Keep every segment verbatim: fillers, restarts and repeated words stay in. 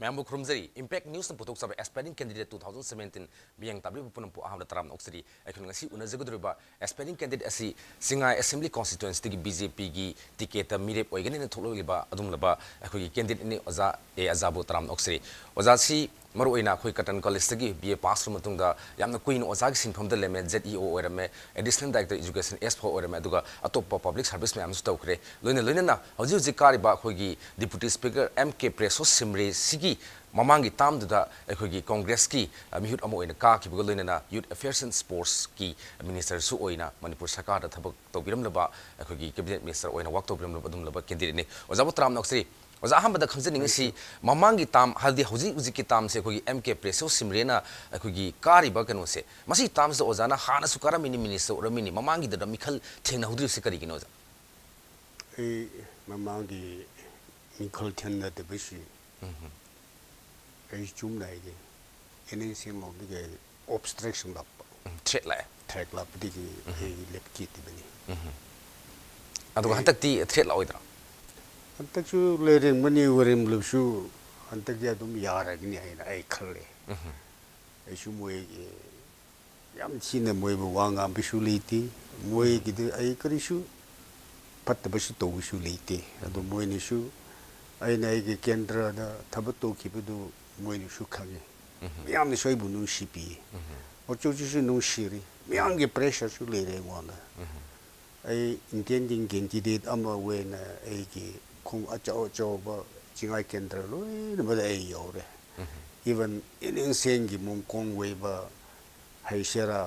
ꯃꯌꯥꯝꯕꯨ ꯈꯨꯔꯨꯝꯖꯔꯤ꯫ Impact Newsꯅ ꯄꯨꯊꯣꯛꯆꯕ Aspiring Candidate two thousand seventeen ꯃꯤꯠꯌꯦꯡ ꯇꯥꯕꯤꯔꯤꯕ ꯄꯨꯝꯅꯃꯛꯄꯨ ꯑꯍꯥꯟꯕꯗ ꯇꯔꯥꯝꯅ ꯑꯣꯛꯆꯔꯤ꯫ ꯑꯩꯈꯣꯏꯅ ꯉꯁꯤ ꯎꯅꯖꯒꯗꯧꯔꯤꯕ Aspiring Candidate ꯑꯁꯤ ꯆꯤꯡꯉꯥꯏ Assembly Constituencyꯗꯒꯤ BJPꯒꯤ ticketꯇ ꯃꯤꯔꯦꯞ ꯑꯣꯏꯒꯅꯤꯅ ꯊꯣꯛꯂꯛꯂꯤꯕ ꯑꯗꯨꯒꯨꯝꯂꯕ ꯑꯩꯈꯣꯏꯒꯤ candidateꯅꯤ꯫ ꯑꯣꯖꯥ ꯑꯦ ꯑꯖꯥꯕꯨ ꯇꯔꯥꯝꯅ ꯑꯣꯛꯆꯔꯤ꯫ ꯑꯣꯖꯥꯁꯤ ꯃꯔꯨꯑꯣꯏꯅ ꯑꯩꯈꯣꯏ Cotton Collegeꯇꯒꯤ BA pass ꯇꯧꯔꯕ ꯃꯇꯨꯡꯗ ꯌꯥꯝꯅ ꯀꯨꯏꯅ ꯑꯣꯖꯥꯒꯤ ꯁꯤꯟꯐꯝꯗ ꯂꯩꯔꯝꯃꯦ, ZEO ꯑꯣꯏꯔꯝꯃꯦ, Additional Director Education S ꯐꯥꯎ ꯑꯣꯏꯔꯝꯃꯦ, ꯑꯗꯨꯒ ꯑꯇꯣꯞꯄ public service ꯃꯌꯥꯝꯁꯨ ꯇꯧꯈ꯭ꯔꯦ꯫ ꯂꯣꯏꯅ ꯂꯣꯏꯅꯅ ꯍꯧꯖꯤꯛ ꯍꯧꯖꯤꯛ ꯀꯥꯔꯤꯕ ꯑꯩꯈꯣꯏꯒꯤ Deputy Speaker M K ꯄ꯭ꯔꯦꯁꯣ ꯁꯤꯝꯔꯦꯁꯤꯒꯤ ꯃꯃꯥꯡꯒꯤ termꯗꯨꯗ ꯑꯩꯈꯣꯏꯒꯤ Congressꯀꯤ, ꯑ, ꯃꯤꯍꯨꯠ ꯑꯃ ꯑꯣꯏꯅ ꯀꯥꯈꯤꯕꯒ ꯂꯣꯏꯅꯅ Youth Affairs and Sportsꯀꯤ ministerꯁꯨ ꯑꯣꯏꯅ ꯃꯅꯤꯄꯨꯔ ꯁꯔꯀꯥꯔꯗ ꯊꯕꯛ ꯇꯧꯕꯤꯔꯝꯂꯕ ꯑꯩꯈꯣꯏꯒꯤ cabinet minister ꯑꯣꯏꯅ work ꯇꯧꯕꯤꯔꯝꯂꯕ ꯑꯗꯨꯒꯨꯝꯂꯕ candidateꯅꯤ꯫ ꯑꯣꯖꯥꯕꯨ ꯇꯔꯥꯝꯅ ꯑꯣꯛꯆꯔꯤ꯫ ꯑꯣꯖꯥ, ꯑꯍꯥꯟꯕꯗ ꯈꯪꯖꯅꯤꯡꯉꯤꯁꯤ, ꯃꯃꯥꯡꯒꯤ term, ꯍꯥꯏꯕꯗꯤ ꯍꯧꯖꯤꯛ ꯍꯧꯖꯤꯛꯀꯤ termꯁꯦ ꯑꯩꯈꯣꯏꯒꯤ M K ꯄ꯭ꯔꯦꯁꯣ ꯁꯤꯝꯔꯦꯅ ꯑꯩꯈꯣꯏꯒꯤ ꯀꯥꯔꯤꯕ ꯀꯩꯅꯣꯁꯦ, ꯃꯁꯤꯒꯤ termꯁꯤꯗ ꯑꯣꯖꯥꯅ ꯍꯥꯟꯅꯁꯨ ꯀꯥꯔꯝꯃꯤꯅꯤ, minister ꯑꯣꯏꯔꯝꯃꯤꯅꯤ, ꯃꯃꯥꯡꯒꯤꯗꯨꯗ ꯃꯤꯈꯜ ꯊꯦꯡꯅꯍꯧꯗ꯭ꯔꯤꯕꯁꯤ ꯀꯔꯤꯒꯤꯅꯣ, ꯑꯣꯖꯥ? ꯑꯩ ꯃꯃꯥꯡꯒꯤ ꯃꯤꯈꯜ ꯊꯦꯡꯅꯗꯕꯁꯤ ꯎꯝ꯫ ꯑꯩ ꯆꯨꯝꯅ ꯍꯥꯏꯒꯦ, NSCN ꯂꯣꯝꯗꯒꯤ ꯑꯩ obstruction ꯂꯥꯛꯄ꯫ ꯎꯝ, threat ꯂꯥꯛꯑꯦ꯫ Threat ꯂꯥꯛꯄꯗꯒꯤ ꯎꯝ꯫ ꯑꯩ ꯂꯦꯞꯈꯤꯗꯕꯅꯤ꯫ ꯎꯝ꯫ ꯑꯗꯨꯒ ꯑꯩ ꯍꯟꯗꯛꯇꯤ threat ꯂꯥꯛꯑꯣꯏꯗ꯭ꯔꯥ? ꯍꯟꯗꯛꯁꯨ ꯂꯩꯔꯝꯒꯅꯤ, ꯑꯣꯏꯔꯝꯂꯕꯁꯨ ꯍꯟꯗꯛꯇꯤ ꯑꯗꯨꯝ ꯌꯥꯔꯒꯅꯤ ꯍꯥꯏꯅ ꯑꯩ ꯈꯜꯂꯦ꯫ ꯎꯝ꯫ ꯑꯩꯁꯨ ꯃꯣꯏꯒꯤ ꯌꯥꯝ ꯊꯤꯅ ꯃꯣꯏꯕꯨ ꯋꯥ ꯉꯥꯡꯕꯁꯨ ꯂꯩꯇꯦ꯫ ꯃꯣꯏꯒꯤꯗꯤ ꯑꯩ ꯀꯔꯤꯁꯨ ꯐꯠꯇꯕꯁꯨ ꯇꯧꯕꯁꯨ ꯂꯩꯇꯦ꯫ ꯑꯗꯨ ꯃꯣꯏꯅꯁꯨ ꯑꯩꯅ ꯑꯩꯒꯤ ꯀꯦꯟꯗ꯭ꯔꯗ ꯊꯕꯛ ꯇꯧꯈꯤꯕꯗꯨ ꯃꯣꯏꯅꯁꯨ ꯈꯪꯉꯤ꯫ ꯎꯝ꯫ ꯃꯌꯥꯝꯅꯁꯨ ꯑꯩꯕꯨ ꯅꯨꯡꯁꯤꯕꯤꯌꯦ꯫ ꯎꯝ꯫ ꯍꯧꯖꯤꯛ ꯍꯧꯖꯤꯛꯁꯨ ꯅꯨꯡꯁꯤꯔꯤ꯫ ꯃꯌꯥꯝꯒꯤ pressureꯁꯨ ꯂꯩꯔꯦ ꯑꯩꯉꯣꯟꯗ꯫ ꯎꯝ꯫ ꯑꯩ intending candidate ꯑꯃ ꯑꯣꯏꯅ ꯑꯩꯒꯤ ꯈꯣꯡ ꯑꯆꯧ ꯑꯆꯧꯕ ꯆꯤꯡꯉꯥꯏ ꯀꯦꯟꯗ꯭ꯔ ꯂꯣꯏꯅꯃꯛꯇ ꯑꯩ ꯌꯧꯔꯦ꯫ ꯎꯝ꯫ Even NSCNꯒꯤ ꯃꯣꯡꯀꯣꯡ ꯑꯣꯏꯕ ꯍꯩꯁꯦꯔꯥ,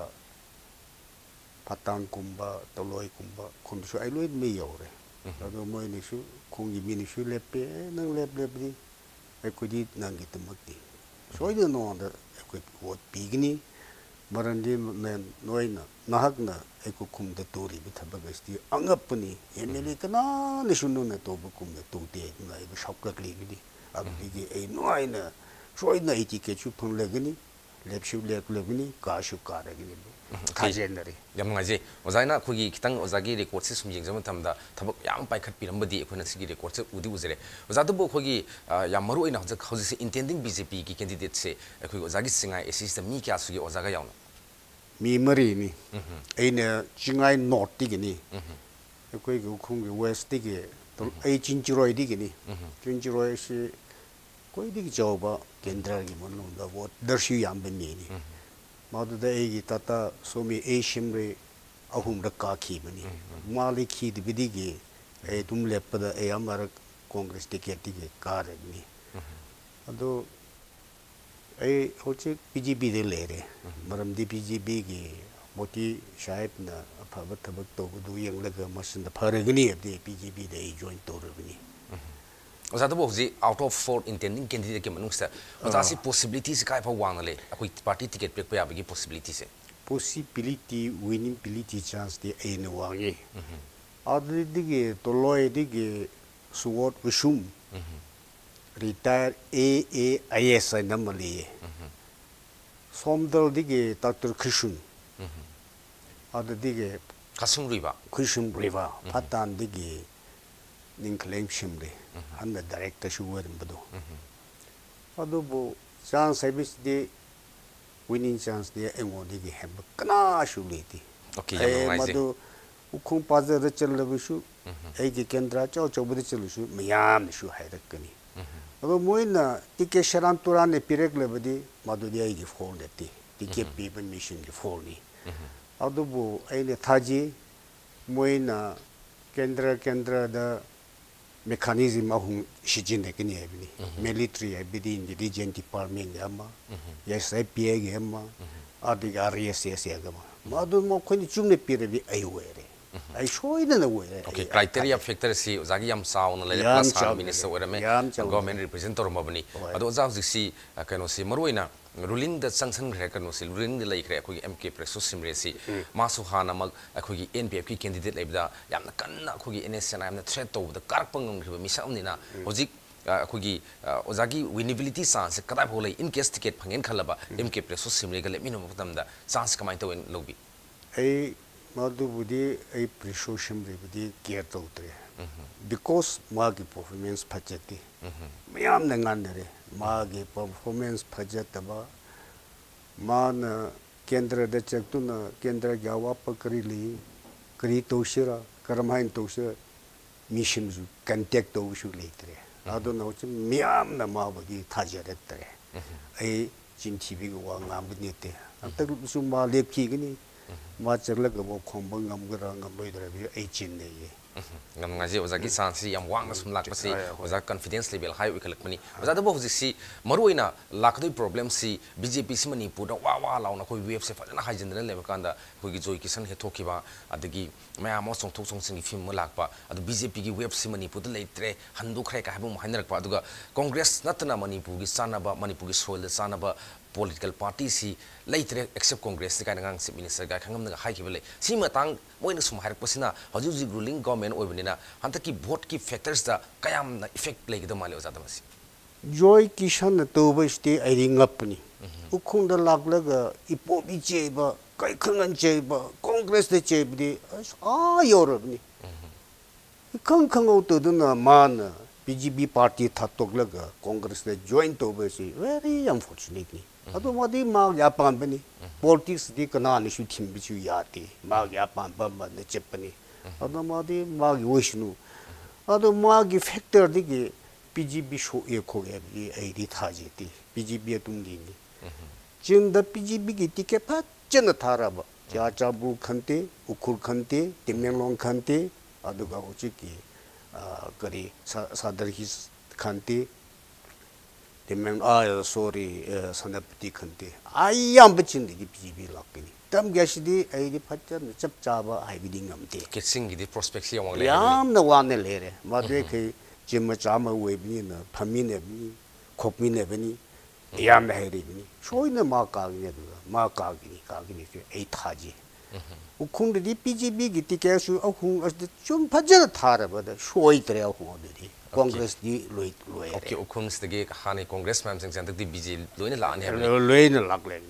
ꯐꯇꯥꯡꯒꯨꯝꯕ, ꯇꯂꯣꯏꯒꯨꯝꯕ ꯈꯨꯟꯗꯁꯨ ꯑꯩ ꯂꯣꯏꯅꯃꯛ ꯌꯧꯔꯦ꯫ ꯎꯝ꯫ ꯑꯗꯣ ꯃꯣꯏꯅꯁꯨ, ꯈꯨꯟꯒꯤ ꯃꯤꯅꯁꯨ ꯂꯦꯞꯄꯦ, "ꯑꯦ, ꯅꯪ ꯂꯦꯞ-, ꯂꯦꯞꯄꯗꯤ ꯑꯩꯈꯣꯏꯗꯤ ꯅꯪꯒꯤꯗꯃꯛꯇꯤ ꯁꯣꯏꯗꯅ ꯅꯉꯣꯟꯗ ꯑꯩꯈꯣꯏ vote ꯄꯤꯒꯅꯤ꯫ ꯃꯔꯝꯗꯤ ꯅ-, ꯅꯣꯏꯅ, ꯅꯍꯥꯛꯅ ꯑꯩꯈꯣꯏ ꯈꯨꯟꯗ ꯇꯧꯔꯤꯕ ꯊꯕꯛ ꯑꯁꯤꯗꯤ ꯑꯉꯛꯄꯅꯤ꯫ MLA ꯀꯅꯥꯅꯁꯨ ꯅꯪꯅ ꯇꯧꯕꯒꯨꯝꯅ ꯇꯧꯗꯦ" ꯑꯗꯨꯅ ꯑꯩꯕꯨ ꯁꯥꯎꯒꯠꯂꯤꯕꯅꯤ꯫ ꯑꯗꯨꯗꯒꯤ ꯑꯩ ꯅꯨꯡꯉꯥꯏꯅ, ꯁꯣꯏꯗꯅ ꯑꯩ ticketꯁꯨ ꯐꯪꯂꯒꯅꯤ꯫ ꯂꯦꯞꯁꯨ ꯂꯦꯞꯂꯒꯅꯤ, ꯀꯥꯁꯨ ꯀꯥꯔꯒꯅꯤ꯫ ꯊꯥꯖꯅꯔꯤ꯫ ꯌꯥꯝ ꯅꯨꯡꯉꯥꯏꯖꯩ꯫ ꯑꯣꯖꯥꯅ ꯑꯩꯈꯣꯏꯒꯤ ꯈꯤꯇꯪ ꯑꯣꯖꯥꯒꯤ ꯔꯦꯀꯣꯔꯗꯁꯦ ꯁꯨꯝ ꯌꯦꯡꯖꯕ ꯃꯇꯝꯗ ꯊꯕꯛ ꯌꯥꯝ ꯄꯥꯏꯈꯠꯄꯤꯔꯝꯕꯗꯤ ꯑꯩꯈꯣꯏꯅ ꯁꯤꯒꯤ ꯔꯦꯀꯣꯔꯗꯁꯦ ꯎꯗꯤ ꯎꯖꯔꯦ꯫ ꯑꯣꯖꯥꯗꯨꯕꯨ ꯑꯩꯈꯣꯏꯒꯤ, ꯑ, ꯌꯥꯝ ꯃꯔꯨ ꯑꯣꯏꯅ ꯍꯧꯖꯤꯛ, ꯍꯧꯖꯤꯛꯁꯦ intending B J P ꯒꯤ candidateꯁꯦ ꯑꯩꯈꯣꯏꯒꯤ ꯑꯣꯖꯥꯒꯤ ꯆꯤꯡꯉꯥꯏ ꯑꯦꯁꯤꯁꯤꯗ ꯃꯤ ꯀꯌꯥ ꯁꯨꯒꯦ ꯑꯣꯖꯥꯒ ꯌꯥꯎꯅ? ꯃꯤ ꯃꯔꯤꯅꯤ꯫ ꯑꯩꯅ ꯆꯤꯡꯉꯥꯏ ꯅꯣꯔꯠꯇꯒꯤꯅꯤ꯫ ꯑꯩꯈꯣꯏꯒꯤ ꯎꯈ꯭ꯔꯨꯜꯒꯤ ꯋꯦꯁꯇꯒꯤ ꯇꯣ-, ꯑꯩ ꯆꯤꯟꯆꯤꯔꯣꯏꯗꯒꯤꯅꯤ꯫ ꯆꯤꯟꯆꯤꯔꯣꯏ ꯑꯁꯤ ꯈ꯭ꯋꯥꯏꯗꯒꯤ ꯆꯥꯎꯕ ꯀꯦꯟꯗ꯭ꯔꯒꯤ ꯃꯅꯨꯡꯗ ꯚꯣꯇꯔꯁꯨ ꯌꯥꯝꯕ ꯃꯤꯅꯤ꯫ ꯃꯗꯨꯗ ꯑꯩꯒꯤ ꯇꯥꯇꯥ ꯁ꯭ꯋꯥꯃꯤ ꯑꯦ ꯁꯤꯝꯔꯦ ꯑꯍꯨꯝꯔꯛ ꯀꯥꯈꯤꯕꯅꯤ꯫ ꯃꯥ ꯂꯩꯈꯤꯗꯕꯗꯒꯤ ꯑꯩ ꯑꯗꯨꯝ ꯂꯦꯞꯄꯗ ꯑꯩ ꯑꯃꯔꯛ ꯀꯣꯡꯒ꯭ꯔꯦꯁ ꯇꯤꯀꯦꯠꯇꯒꯤ ꯀꯥꯔꯕꯅꯤ꯫ ꯑꯗꯨ ꯑꯩ ꯍꯧꯖꯤꯛ B J Pꯗ ꯂꯩꯔꯦ꯫ ꯃꯔꯝꯗꯤ B J Pꯒꯤ ꯃꯣꯗꯤ ꯁꯥꯍꯦꯕꯅ ꯑꯐꯕ ꯊꯕꯛ ꯇꯧꯕꯗꯨ ꯌꯦꯡꯂꯒ ꯃꯁꯤꯅ ꯐꯔꯒꯅꯤ ꯍꯥꯏꯕꯗꯤ B J Pꯗ ꯑꯩ join ꯇꯧꯔꯕꯅꯤ꯫ ꯑꯣꯖꯥꯗꯨꯕꯨ ꯍꯧꯖꯤꯛ out of four intending candidateꯀꯤ ꯃꯅꯨꯡꯁꯤꯗ ꯑꯣꯖꯥꯁꯤ possibilityꯁꯤ ꯀꯥꯏ ꯐꯥꯎ ꯋꯥꯡꯅ ꯂꯩ? ꯑꯩꯈꯣꯏ party ticket ꯄꯤꯔꯛꯄ ꯌꯥꯕꯒꯤ possibilityꯁꯦ? Possibility, winningability chanceꯗꯤ ꯑꯩꯅ ꯋꯥꯡꯉꯤ꯫ ꯑꯗꯨꯗꯒꯤ ꯇꯣꯂꯣꯏꯗꯒꯤ ꯁꯨꯋꯣꯠ ꯎꯁꯨꯝ, retired A A I S ꯍꯥꯏꯅ ꯑꯃ ꯂꯩꯌꯦ꯫ ꯁꯣꯝꯗꯜꯗꯒꯤ ꯗꯥꯛꯇꯔ ꯈ꯭ꯔꯤꯁꯨꯟ, ꯑꯗꯨꯗꯒꯤ ꯈꯥꯁꯨꯝ ꯔꯤꯕ? ꯈ꯭ꯔꯤꯁꯨꯟ ꯔꯤꯕ, ꯐꯠꯇꯥꯟꯗꯒꯤ ꯅꯤꯡꯈꯂꯦꯝ ꯁꯤꯝꯔꯤ, ꯍꯟꯅ directorꯁꯨ ꯑꯣꯏꯔꯝꯕꯗꯣ꯫ ꯑꯗꯨꯕꯨ chance ꯍꯥꯏꯕꯁꯤꯗꯤ winning chanceꯗꯤ ꯑꯩꯉꯣꯟꯗꯒꯤ ꯍꯦꯟꯕ ꯀꯅꯥꯁꯨ ꯂꯩꯇꯦ꯫ Okay, ꯌꯥꯝ ꯑꯩ ꯅꯨꯡꯉꯥꯏꯖꯩ꯫ ꯃꯗꯨ ꯎꯈ꯭ꯔꯨꯜ ꯄꯥꯖꯔꯗ ꯆꯠꯂꯕꯁꯨ, ꯑꯩꯒꯤ ꯀꯦꯟꯗ꯭ꯔ ꯑꯆꯧ ꯑꯆꯧꯕꯗ ꯆꯠꯂꯁꯨ ꯃꯌꯥꯝꯅꯁꯨ ꯍꯥꯏꯔꯛꯀꯅꯤ꯫ ꯑꯗꯣ ꯃꯣꯏꯅ ꯇꯤꯀꯦꯠ ꯁꯦꯔꯥꯟ ꯇꯨꯔꯥꯟꯅ ꯄꯤꯔꯛꯂꯕꯗꯤ ꯃꯗꯨꯗꯤ ꯑꯩꯒꯤ fault ꯅꯠꯇꯦ, ꯇꯤꯀꯦꯠ ꯄꯤꯕ ꯃꯤꯁꯤꯡꯒꯤ faultꯅꯤ꯫ ꯑꯗꯨꯕꯨ ꯑꯩꯅ ꯊꯥꯖꯩ, ꯃꯣꯏꯅ ꯀꯦꯟꯗ꯭ꯔ ꯀꯦꯟꯗ꯭ꯔꯗ mechanism ꯑꯍꯨꯝ ꯁꯤꯖꯤꯟꯅꯒꯅꯤ ꯍꯥꯏꯕꯅꯤ꯫ Military ꯍꯥꯏꯕꯗꯤ intelligence departmentꯒꯤ ꯑꯃ, S I P Iꯒꯤ ꯑꯃ, ꯑꯗꯒꯤ R S S ꯒꯤ ꯑꯃ꯫ ꯃꯗꯨ ꯃꯈꯣꯏꯅ ꯆꯨꯝꯅ ꯄꯤꯔꯗꯤ ꯑꯩ ꯑꯣꯏꯔꯦ꯫ ꯑꯩ ꯁꯣꯏꯗꯅ ꯑꯣꯏꯔꯦ꯫ Okay, ꯑꯩ criteria factorꯁꯤ ꯑꯣꯖꯥꯒꯤ ꯌꯥꯝ ꯆꯥꯎꯅ ꯂꯩꯔꯦ, ꯌꯥꯝ plus ꯍꯥꯟꯅ ꯆꯥꯎꯅ minister ꯂꯩꯔꯦ꯫ ꯑꯣꯏꯔꯝꯃꯦ, ꯌꯥꯝ ꯆꯥꯎꯅ government ꯂꯩꯔꯦ꯫ represent ꯇꯧꯔꯝꯃꯕꯅꯤ꯫ ꯍꯣꯏ꯫ ꯑꯗꯣ ꯑꯣꯖꯥ ꯍꯧꯖꯤꯛꯁꯤ, ꯑ, ꯀꯩꯅꯣꯁꯤ ꯃꯔꯨꯑꯣꯏꯅ rulingꯗ ꯆꯪꯁꯟꯈ꯭ꯔꯦ, ꯀꯩꯅꯣꯁꯤ rulingꯗ ꯂꯩꯈ꯭ꯔꯦ ꯑꯩꯈꯣꯏꯒꯤ M K ꯄ꯭ꯔꯦꯁꯣ ꯁꯤꯝꯔꯦꯁꯤ꯫ ꯃꯥꯁꯨ ꯍꯥꯟꯅꯃꯛ ꯑꯩꯈꯣꯏꯒꯤ N P Fꯀꯤ candidate ꯂꯩꯕꯗ ꯌꯥꯝꯅ ꯀꯟꯅ ꯑꯩꯈꯣꯏꯒꯤ N S ꯁꯦꯅꯥ ꯌꯥꯝꯅ threat ꯇꯧꯕꯗ ꯀꯥꯔꯛꯄ ꯉꯝꯈ꯭ꯔꯤꯕ ꯃꯤꯁꯛ ꯑꯃꯅꯤꯅ ꯍꯧꯖꯤꯛ ꯑ, ꯑꯩꯈꯣꯏꯒꯤ, ꯑ, ꯑꯣꯖꯥꯒꯤ winnability chance ꯁꯦ ꯀꯗꯥꯏ ꯐꯥꯎ ꯂꯩ? In case ticket ꯐꯪꯉꯦꯅ ꯈꯜꯂꯕ, M K Press ꯁꯣ ꯁꯤꯃꯔꯤꯒ ꯂꯦꯞꯃꯤꯟꯅꯕ ꯃꯇꯝꯗ chance ꯁꯦ ꯀꯃꯥꯏꯅ ꯇꯧꯋꯦꯅ ꯂꯧꯕꯤ? ꯑꯩ ꯃꯗꯨꯕꯨꯗꯤ ꯑꯩ ꯄ꯭ꯔꯤꯁꯣ ꯁꯤꯝꯔꯤꯕꯨꯗꯤ ꯀꯦꯌꯔ ꯇꯧꯗ꯭ꯔꯦ꯫ ꯕꯤꯀꯣꯁ ꯃꯥꯒꯤ ꯄꯔꯐꯣꯔꯃꯦꯟꯁ ꯐꯖꯗꯦ꯫ ꯃꯌꯥꯝꯅ ꯉꯥꯡꯅꯔꯦ ꯃꯥꯒꯤ ꯄꯔꯐꯣꯔꯃꯦꯟꯁ ꯐꯖꯗꯕ꯫ ꯃꯥꯅ ꯀꯦꯟꯗ꯭ꯔꯗ ꯆꯠꯇꯨꯅ ꯀꯦꯟꯗ꯭ꯔꯒꯤ ꯑꯋꯥꯠꯄ ꯀꯔꯤ ꯂꯩ, ꯀꯔꯤ ꯇꯧꯁꯤꯔꯥ, ꯀꯔꯝꯍꯥꯏꯅ ꯇꯧꯁꯤꯔꯥ, ꯃꯤꯁꯤꯡꯁꯨ ꯀꯟꯇꯦꯛ ꯇꯧꯕꯁꯨ ꯂꯩꯇ꯭ꯔꯦ꯫ ꯑꯗꯨꯅ ꯍꯧꯖꯤꯛ ꯃꯤꯌꯥꯝꯅ ꯃꯥꯕꯨꯗꯤ ꯊꯥꯖꯔꯛꯇ꯭ꯔꯦ꯫ ꯑꯩ ꯆꯤꯟꯊꯤꯕꯒꯤ ꯋꯥ ꯉꯥꯡꯕ ꯅꯠꯇꯦ꯫ ꯍꯟꯗꯛꯁꯨ ꯃꯥ ꯂꯦꯞꯈꯤꯒꯅꯤ꯫ ꯃꯥ ꯆꯠꯂꯒꯕꯨ ꯈꯣꯝꯕ ꯉꯝꯒꯗ꯭ꯔꯥ ꯉꯝꯂꯣꯏꯗ꯭ꯔꯥ ꯍꯥꯏꯕꯁꯤ ꯑꯩ ꯆꯤꯡꯅꯩꯌꯦ꯫ ꯌꯥꯝ ꯅꯨꯡꯉꯥꯏꯖꯩ ꯑꯣꯖꯥꯒꯤ ꯆꯥꯟꯁꯁꯤ ꯌꯥꯝ ꯋꯥꯡꯅ ꯁꯨꯝ ꯂꯥꯛꯄꯁꯤ꯫ ꯍꯣꯏ, ꯍꯣꯏ꯫ ꯑꯣꯖꯥ confidence level high ꯑꯣꯏꯈꯠꯂꯛꯄꯅꯤ꯫ ꯑꯣꯖꯥꯗꯕꯨ ꯍꯧꯖꯤꯛꯁꯤ ꯃꯔꯨꯑꯣꯏꯅ ꯂꯥꯛꯀꯗꯣꯏ problemꯁꯤ BJPꯁꯤ ꯃꯅꯤꯄꯨꯔꯗ ꯋꯥ ꯋꯥ ꯂꯥꯎꯅ ꯑꯩꯈꯣꯏ waveꯁꯦ ꯐꯖꯅ ꯍꯥꯏꯖꯤꯟꯗꯅ ꯂꯩꯕ ꯀꯥꯟꯗ ꯑꯩꯈꯣꯏꯒꯤ ꯖꯣꯏ ꯀꯤꯁꯟ ꯍꯦꯠꯊꯣꯛꯈꯤꯕ, ꯑꯗꯒꯤ ꯃꯌꯥꯝ ꯑꯃ ꯆꯣꯡꯊꯣꯛ ꯆꯣꯡꯁꯤꯟꯒꯤ ꯐꯤꯕꯝ ꯑꯃ ꯂꯥꯛꯄ, ꯑꯗꯨ BJPꯒꯤ waveꯁꯤ ꯃꯅꯤꯄꯨꯔꯗ ꯂꯩꯇ꯭ꯔꯦ, ꯍꯟꯗꯣꯛꯈ꯭ꯔꯦ ꯀꯥꯏ ꯍꯥꯏꯕ ꯑꯃ ꯍꯥꯏꯅꯔꯛꯄ, ꯑꯗꯨꯒ ꯀꯣꯡꯒ꯭ꯔꯦꯁ ꯅꯠꯇꯅ ꯃꯅꯤꯄꯨꯔꯒꯤ ꯆꯥꯟꯅꯕ, ꯃꯅꯤꯄꯨꯔꯒꯤ soilꯗ ꯆꯥꯟꯅꯕ political partyꯁꯤ ꯂꯩꯇ꯭ꯔꯦ except ꯀꯣꯡꯒ꯭ꯔꯦꯁꯁꯤ ꯀꯥꯏꯅ ꯑꯉꯥꯡ Chief Ministerꯒ ꯈꯪꯉꯝꯅꯒ ꯍꯥꯏꯈꯤꯕ ꯂꯩ꯫ ꯁꯤ ꯃꯇꯥꯡ ꯃꯣꯏꯅ ꯁꯨꯝ ꯍꯥꯏꯔꯛꯄꯁꯤꯅ ꯍꯧꯖꯤꯛ ꯍꯧꯖꯤꯛ ruling government ꯑꯣꯏꯕꯅꯤꯅ ꯍꯟꯗꯛꯀꯤ voteꯀꯤ factorsꯇ ꯀꯌꯥꯝꯅ effect ꯂꯩꯒꯗꯕ ꯃꯥꯜꯂꯤ ꯑꯣꯖꯥꯗ ꯃꯁꯤ? ꯖꯣꯏ ꯀꯤꯁꯟꯅ ꯇꯧꯕꯁꯤꯗꯤ ꯑꯩꯗꯤ ꯉꯛꯄꯅꯤ꯫ ꯎꯈ꯭ꯔꯨꯜꯗ ꯂꯥꯛꯂꯒ ꯏꯄꯣꯞ ꯏꯆꯦꯕ, ꯀꯩꯈꯪꯉꯟ ꯆꯦꯕ, ꯀꯣꯡꯒ꯭ꯔꯦꯁꯇ ꯆꯦꯕꯗꯤ ꯑꯁ ꯑꯥ ꯌꯧꯔꯕꯅꯤ꯫ ꯏꯈꯪ ꯈꯪꯍꯧꯗꯗꯨꯅ ꯃꯥꯅ BJP party ꯊꯥꯗꯣꯛꯂꯒ ꯀꯣꯡꯒ꯭ꯔꯦꯁꯇ join ꯇꯧꯕꯁꯤ very unfortunateꯅꯤ꯫ ꯑꯗꯨ ꯃꯥꯗꯤ ꯃꯥꯒꯤ ꯑꯄꯥꯝꯕꯅꯤ꯫ Politicsꯗꯤ ꯀꯅꯥꯅꯁꯨ ꯊꯤꯡꯕꯁꯨ ꯌꯥꯗꯦ꯫ ꯃꯥꯒꯤ ꯑꯄꯥꯝꯕ ꯑꯃꯅ ꯆꯠꯄꯅꯤ꯫ ꯑꯗꯨ ꯃꯥꯗꯤ ꯃꯥꯒꯤ ꯑꯣꯏꯁꯅꯨ꯫ ꯑꯗꯨ ꯃꯥꯒꯤ factorꯗꯒꯤ BJP ꯁꯣꯛꯑꯦ ꯈꯣꯠꯂꯦ ꯍꯥꯏꯕꯗꯤ ꯑꯩꯗꯤ ꯊꯥꯖꯗꯦ꯫ BJP ꯑꯗꯨꯝ ꯂꯤꯡꯉꯤ꯫ ꯆꯤꯡꯗ BJPꯒꯤ ticket ꯐꯖꯅ ꯊꯥꯔꯕ꯫ ꯆꯨꯔꯥꯆꯥꯟꯄꯨꯔ ꯈꯟꯇꯦ, ꯎꯈ꯭ꯔꯨꯜ ꯈꯟꯇꯦ, ꯇꯃꯦꯡꯂꯣꯡ ꯈꯟꯇꯦ, ꯑꯗꯨꯒ ꯍꯧꯖꯤꯛꯀꯤ, ꯑ, ꯀꯔꯤ, ꯁ-, ꯁꯗꯔ ꯍꯤꯜꯁ ꯈꯟꯇꯦ, ꯇꯃꯦꯡ-, ꯑ, sorry, ꯑ, ꯁꯦꯅꯥꯄꯇꯤ ꯈꯟꯇꯦ꯫ ꯑꯌꯥꯝꯕ ꯆꯤꯡꯗꯒꯤ BJP ꯂꯥꯛꯀꯅꯤ꯫ ꯇꯝꯒꯦ ꯑꯁꯤꯗꯤ ꯑꯩꯗꯤ ꯐꯖꯅ ꯆꯞ ꯆꯥꯕ ꯍꯥꯏꯕꯗꯤ ꯉꯝꯗꯦ꯫ ꯀꯦꯠꯁꯤꯡꯒꯤꯗꯤ prospectꯁꯤ ꯌꯥꯝ ꯋꯥꯡꯅ ꯂꯩ ꯍꯥꯏꯕꯅꯤ꯫ ꯌꯥꯝꯅ ꯋꯥꯡꯅ ꯂꯩꯔꯦ꯫ ꯃꯗꯨ ꯑꯩꯈꯣꯏ ꯆꯤꯡ ꯃꯆꯥ ꯑꯃ ꯑꯣꯏꯕꯅꯤꯅ ꯐꯝꯃꯤꯟꯅꯕꯅꯤ, ꯈꯣꯛꯃꯤꯟꯅꯕꯅꯤ꯫ ꯌꯥꯝꯅ ꯍꯩꯔꯤꯕꯅꯤ꯫ ꯁꯣꯏꯗꯅ ꯃꯥ ꯀꯥꯒꯅꯤ ꯑꯗꯨꯒ ꯃꯥ ꯀꯥꯒꯅꯤ, ꯀꯥꯒꯅꯤ ꯁꯤ ꯑꯩ ꯊꯥꯖꯩ꯫ ꯎꯈ꯭ꯔꯨꯜꯗꯗꯤ BJPꯒꯤ ticketꯁꯨ ꯑꯍꯨꯝ ꯑꯁꯤꯗ ꯁꯨꯝ ꯐꯖꯅ ꯊꯥꯔꯕꯗ ꯁꯣꯏꯗ꯭ꯔꯦ ꯑꯍꯨꯝ ꯑꯗꯨꯗꯤ꯫ ꯀꯣꯡꯒ꯭ꯔꯦꯁꯇꯤ ꯂꯣꯏ ꯂꯣꯏꯔꯦ꯫ ꯑꯣꯀꯦ, ꯎꯈ꯭ꯔꯨꯜꯁꯤꯗꯒꯤ ꯍꯥꯟꯅꯒꯤ ꯀꯣꯡꯒ꯭ꯔꯦꯁ ꯃꯌꯥꯝꯁꯤꯡꯁꯦ ꯍꯟꯗꯛꯇꯤ ꯕꯤ ꯖꯦ ꯂꯣꯏꯅ ꯂꯥꯛꯑꯅꯤ ꯍꯥꯏꯕꯅꯤ꯫ ꯂꯣꯏꯅ ꯂꯥꯛꯂꯦ꯫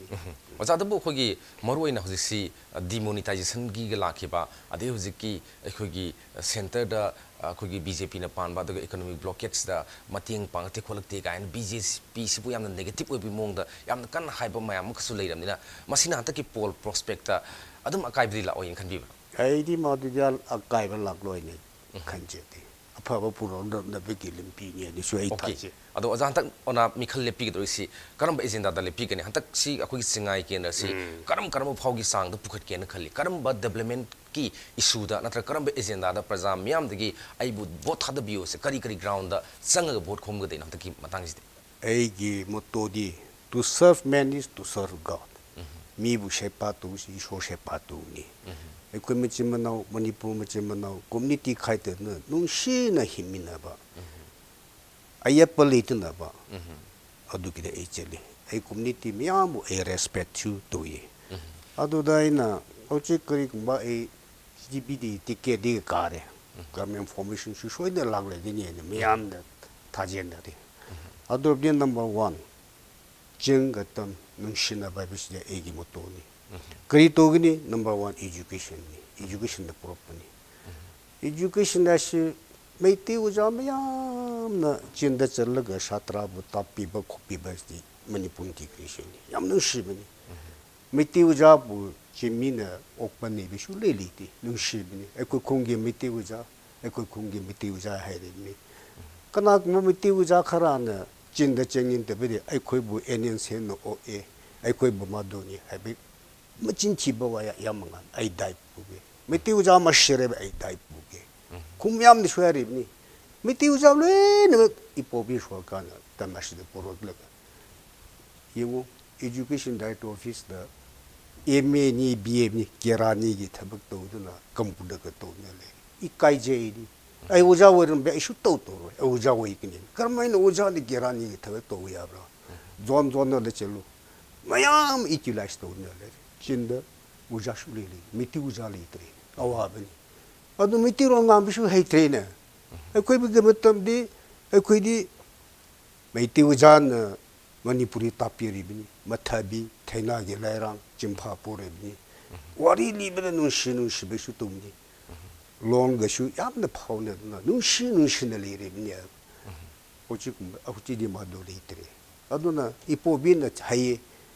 ꯑꯣꯖꯥ, ꯑꯗꯨꯕꯨ ꯑꯩꯈꯣꯏꯒꯤ ꯃꯔꯨꯑꯣꯏꯅ ꯍꯧꯖꯤꯛꯁꯤ ꯗꯤꯃꯣꯅꯤꯇꯥꯏꯖꯦꯁꯟꯒꯤꯒ ꯂꯥꯛꯈꯤꯕ, ꯑꯗꯩ ꯍꯧꯖꯤꯛꯀꯤ ꯑꯩꯈꯣꯏꯒꯤ ꯁꯦꯟꯇꯔꯗ ꯑꯩꯈꯣꯏꯒꯤ ꯕꯤ ꯖꯦ ꯄꯤꯅ ꯄꯥꯟꯕ, ꯑꯗꯨꯒ ꯏꯀꯣꯅꯣꯃꯤꯛ ꯕ꯭ꯂꯣꯀꯦꯠꯁꯇ ꯃꯇꯦꯡ ꯄꯥꯡꯂꯛꯇꯦ ꯈꯣꯠꯂꯛꯇꯦ ꯀꯥꯏꯅ ꯕꯤ ꯖꯦ ꯄꯤꯁꯤꯕꯨ ꯌꯥꯝꯅ ꯅꯦꯒꯦꯇꯤꯞ ꯑꯣꯏꯕꯒꯤ ꯃꯑꯣꯡꯗ ꯌꯥꯝꯅ ꯀꯟꯅ ꯍꯥꯏꯕ ꯃꯌꯥꯝ ꯑꯃꯈꯛꯁꯨ ꯂꯩꯔꯕꯅꯤꯅ, ꯃꯁꯤꯅ ꯍꯟꯗꯛꯀꯤ ꯄꯣꯜ ꯄ꯭ꯔꯣꯁꯄꯦꯛꯇ ꯑꯗꯨꯝ ꯑꯀꯥꯏꯕꯗꯤ ꯂꯥꯛꯑꯣꯏꯅ ꯈꯟꯕꯤꯕ꯭ꯔꯥ? ꯑꯩꯗꯤ ꯃꯗꯨꯗꯤ ꯑꯀꯥꯏꯕ ꯂꯥꯛꯂꯣꯏꯅ ꯈꯟꯖꯗꯦ꯫ ꯑꯐꯕ ꯄꯨꯔꯛꯅꯕꯒꯤ ꯂꯝꯕꯤꯅꯤ ꯍꯥꯏꯅꯁꯨ ꯑꯩ ꯑꯣꯀꯦ꯫ ꯊꯥꯖꯩ꯫ ꯑꯗꯣ ꯑꯣꯖꯥ, ꯍꯟꯗꯛ ꯑꯣꯅꯥ ꯃꯤꯈꯜ ꯂꯦꯞꯄꯤꯒꯗꯧꯔꯤꯁꯤ ꯀꯔꯝꯕ ꯑꯦꯖꯦꯟꯗꯥꯗ ꯂꯦꯞꯄꯤꯒꯅꯤ? ꯍꯟꯗꯛꯁꯤ ꯑꯩꯈꯣꯏꯒꯤ ꯆꯤꯡꯉꯥꯏ ꯀꯦꯟꯗ꯭ꯔꯁꯤ ꯀꯔꯝ ꯀꯔꯝꯕ ꯐꯥꯎꯒꯤ ꯆꯥꯡꯗ ꯄꯨꯈꯠꯀꯦꯅ ꯈꯜꯂꯤ? ꯀꯔꯝꯕ ꯗꯦꯕꯂꯞꯃꯦꯟꯀꯤ ꯏꯁꯨꯗ ꯅꯠꯇ꯭ꯔꯒ ꯀꯔꯝꯕ ꯑꯦꯖꯦꯟꯗꯥꯗ ꯄ꯭ꯔꯖꯥ ꯃꯤꯌꯥꯝꯗꯒꯤ ꯑꯩꯕꯨ ꯚꯣꯠ ꯊꯥꯗꯕꯤꯌꯨꯁꯦ ꯀꯔꯤ ꯀꯔꯤ ꯒ꯭ꯔꯥꯎꯟꯗ ꯆꯪꯉꯒ ꯚꯣꯠ ꯈꯣꯝꯒꯗꯣꯏꯅꯣ ꯍꯟꯗꯛꯀꯤ ꯃꯇꯥꯡꯁꯤꯗꯤ? ꯑꯩꯒꯤ ꯃꯣꯇꯣꯗꯤ, "To serve man is to serve God." ꯃꯤꯕꯨ ꯁꯦꯕꯥ ꯇꯧꯕꯁꯤ ꯏꯁꯣꯔ ꯁꯦꯕꯥ ꯇꯧꯕꯅꯤ꯫ ꯑꯩꯈꯣꯏ ꯃꯆꯤꯟ ꯃꯅꯥꯎ, ꯃꯅꯤꯄꯨꯔ ꯃꯆꯤꯟ ꯃꯅꯥꯎ ꯀꯝꯃ꯭ꯌꯨꯅꯤꯇꯤ ꯈꯥꯏꯗꯅ ꯅꯨꯡꯁꯤꯅ ꯍꯤꯡꯃꯤꯟꯅꯕ, ꯑꯌꯦꯠꯄ ꯂꯩꯇꯅꯕ, ꯑꯗꯨꯒꯤꯗ ꯑꯩ ꯆꯠꯂꯤ꯫ ꯑꯩ ꯀꯝꯃ꯭ꯌꯨꯅꯤꯇꯤ ꯃꯌꯥꯝꯕꯨ ꯑꯩ ꯔꯦꯁꯄꯦꯛꯁꯨ ꯇꯧꯏ꯫ ꯑꯗꯨꯗ ꯑꯩꯅ ꯍꯧꯖꯤꯛ ꯀꯔꯤꯒꯨꯝꯕ ꯑꯩ ꯁꯤ ꯗꯤ ꯄꯤ ꯗꯤ ꯇꯤꯀꯦꯠꯇꯤ ꯀꯥꯔꯦ, ꯒꯚꯔꯟꯃꯦꯟ ꯐꯣꯔꯃꯦꯁꯟꯁꯨ ꯁꯣꯏꯗꯅ ꯂꯥꯛꯂꯒꯅꯤ ꯍꯥꯏꯅ ꯃꯌꯥꯝꯗ ꯊꯥꯖꯅꯔꯤ꯫ ꯑꯗꯨ ꯑꯣꯏꯔꯕꯗꯤ ꯅꯝꯕꯔ ꯋꯥꯟ, ꯆꯤꯡꯒ ꯇꯝ ꯅꯨꯡꯁꯤꯅꯕ ꯍꯥꯏꯕꯁꯤꯗꯤ ꯑꯩꯒꯤ ꯃꯣꯇꯣꯅꯤ꯫ ꯀꯔꯤ ꯇꯧꯒꯅꯤ? ꯅꯝꯕꯔ ꯋꯥꯟ, ꯏꯖꯨꯀꯦꯁꯟꯅꯤ꯫ ꯏꯖꯨꯀꯦꯁꯟꯗ ꯄꯨꯔꯛꯄꯅꯤ꯫ ꯏꯖꯨꯀꯦꯁꯟ ꯑꯁꯤ ꯃꯩꯇꯩ ꯑꯣꯖꯥ ꯃꯌꯥꯝꯅ ꯆꯤꯡꯗ ꯆꯠꯂꯒ ꯁꯥꯇ꯭ꯔꯕꯨ ꯇꯥꯛꯄꯤꯕ ꯈꯣꯠꯄꯤꯕ ꯑꯁꯤ ꯃꯅꯤꯄꯨꯔꯒꯤ ꯀ꯭ꯔꯤꯁꯟꯅꯤ꯫ ꯌꯥꯝ ꯅꯨꯡꯁꯤꯕꯅꯤ꯫ ꯃꯩꯇꯩ ꯑꯣꯖꯥꯕꯨ ꯆꯤꯡꯃꯤꯅ ꯑꯣꯛꯄ ꯅꯩꯕꯁꯨ ꯂꯩ ꯂꯩꯇꯦ꯫ ꯅꯨꯡꯁꯤꯕꯅꯤ꯫ ꯑꯩꯈꯣꯏ ꯈꯨꯟꯒꯤ ꯃꯩꯇꯩ ꯑꯣꯖꯥ, ꯑꯩꯈꯣꯏ ꯈꯨꯟꯒꯤ ꯃꯩꯇꯩ ꯑꯣꯖꯥ ꯍꯥꯏꯔꯤꯕꯅꯤ꯫ ꯀꯅꯥꯒꯨꯝꯕ ꯃꯩꯇꯩ ꯑꯣꯖꯥ ꯈꯔꯅ ꯆꯤꯡꯗ ꯆꯪꯅꯤꯡꯗꯕꯗꯤ ꯑꯩꯈꯣꯏꯕꯨ ꯑꯦꯂꯤꯌꯟ ꯁꯦꯟꯅ ꯑꯣꯛꯑꯦ, ꯑꯩꯈꯣꯏꯕꯨ ꯃꯗꯨꯅꯤ ꯍꯥꯏꯕ ꯃꯆꯤꯟ ꯊꯤꯕ ꯋꯥ ꯌꯥꯝ ꯉꯥꯡ-, ꯑꯩ ꯗꯥꯏ ꯄꯨꯒꯦ꯫ ꯃꯩꯇꯩ ꯑꯣꯖꯥ ꯑꯃ ꯁꯤꯔꯦꯕ ꯑꯩ ꯗꯥꯏ ꯄꯨꯒꯦ꯫ ꯈꯨꯝ ꯌꯥꯝꯅꯁꯨ ꯍꯥꯏꯔꯤꯕꯅꯤ꯫ ꯃꯩꯇꯩ ꯑꯣꯖꯥ ꯂꯣꯏꯅꯃꯛ ꯏꯄꯣꯕꯤ ꯁꯣꯔꯀꯥꯔꯅ ꯇꯝ ꯑꯁꯤꯗ ꯄꯨꯔꯛꯂꯒ ꯌꯦꯡꯉꯨ, ꯏꯖꯨꯀꯦꯁꯟ ꯗꯥꯏꯔꯦꯛꯇꯔ ꯑꯣꯐꯤꯁꯇ ꯑꯦꯝ ꯑꯦꯅꯤ, ꯕꯤ ꯑꯦꯅꯤ, ꯀꯦꯔꯥꯅꯤꯒꯤ ꯊꯕꯛ ꯇꯧꯗꯨꯅ ꯀꯝꯄꯨꯗꯒ ꯇꯧꯗꯨꯅ ꯂꯩ꯫ ꯏꯀꯥꯏꯖꯩ ꯑꯩꯗꯤ꯫ ꯑꯩ ꯑꯣꯖꯥ ꯑꯣꯏꯔꯝꯕ ꯑꯩ ꯁꯨꯛꯇꯧ ꯇꯧꯔꯣꯏ꯫ ꯑꯩ ꯑꯣꯖꯥ ꯑꯣꯏꯒꯅꯤ꯫ ꯀꯔꯝꯍꯥꯏꯅ ꯑꯣꯖꯥꯗꯤ ꯀꯦꯔꯥꯅꯤꯒꯤ ꯊꯕꯛ ꯇꯧꯕ ꯌꯥꯕ꯭ꯔꯥ? ꯖꯣꯟ ꯖꯣꯟꯗ ꯆꯠꯂꯨ꯫ ꯃꯌꯥꯝ ꯏꯇꯤꯂꯥꯏꯁ ꯇꯧꯗꯨꯅ ꯂꯩꯔꯦ꯫ ꯆꯤꯡꯗ ꯑꯣꯖꯥ ꯁꯨꯛꯂꯩ ꯂꯩ-, ꯃꯩꯇꯩ ꯑꯣꯖꯥ ꯂꯩꯇ꯭ꯔꯦ꯫ ꯑꯋꯥꯕꯅꯤ꯫ ꯑꯗꯨ ꯃꯩꯇꯩꯂꯣꯟ ꯉꯥꯡꯕꯁꯨ ꯍꯩꯇ꯭ꯔꯦꯅꯦ꯫ ꯑꯩꯈꯣꯏꯒꯤ ꯃꯇꯝꯗꯤ ꯑꯩꯈꯣꯏꯗꯤ ꯃꯩꯇꯩ ꯑꯣꯖꯥꯅ ꯃꯅꯤꯄꯨꯔꯤ ꯇꯥꯛꯄꯤꯔꯤꯕꯅꯤ, ꯃꯊꯥꯕꯤ ꯊꯩꯅꯥꯒꯤ ꯂꯥꯏꯔꯥꯡ ꯆꯤꯟꯐꯥ ꯄꯨꯔꯤꯕꯅꯤ꯫ ꯋꯥꯔꯤ ꯂꯤꯕꯗ ꯅꯨꯡꯁꯤ ꯅꯨꯡꯁꯤꯕꯁꯨ ꯇꯨꯝꯅꯤ꯫ ꯂꯣꯟꯒꯁꯨ ꯌꯥꯝꯅ ꯐꯥꯎꯅꯗꯨꯅ ꯅꯨꯡꯁꯤ ꯅꯨꯡꯁꯤꯅ ꯂꯩꯔꯤꯕꯅꯤ꯫ ꯍꯧꯖꯤꯛꯀꯨꯝꯕ ꯍꯧꯖꯤꯛꯇꯤ ꯃꯗꯨ ꯂꯩꯇ꯭ꯔꯦ꯫ ꯑꯗꯨꯅ ꯏꯄꯣꯕꯤꯅ ꯍꯥꯏꯌꯦ,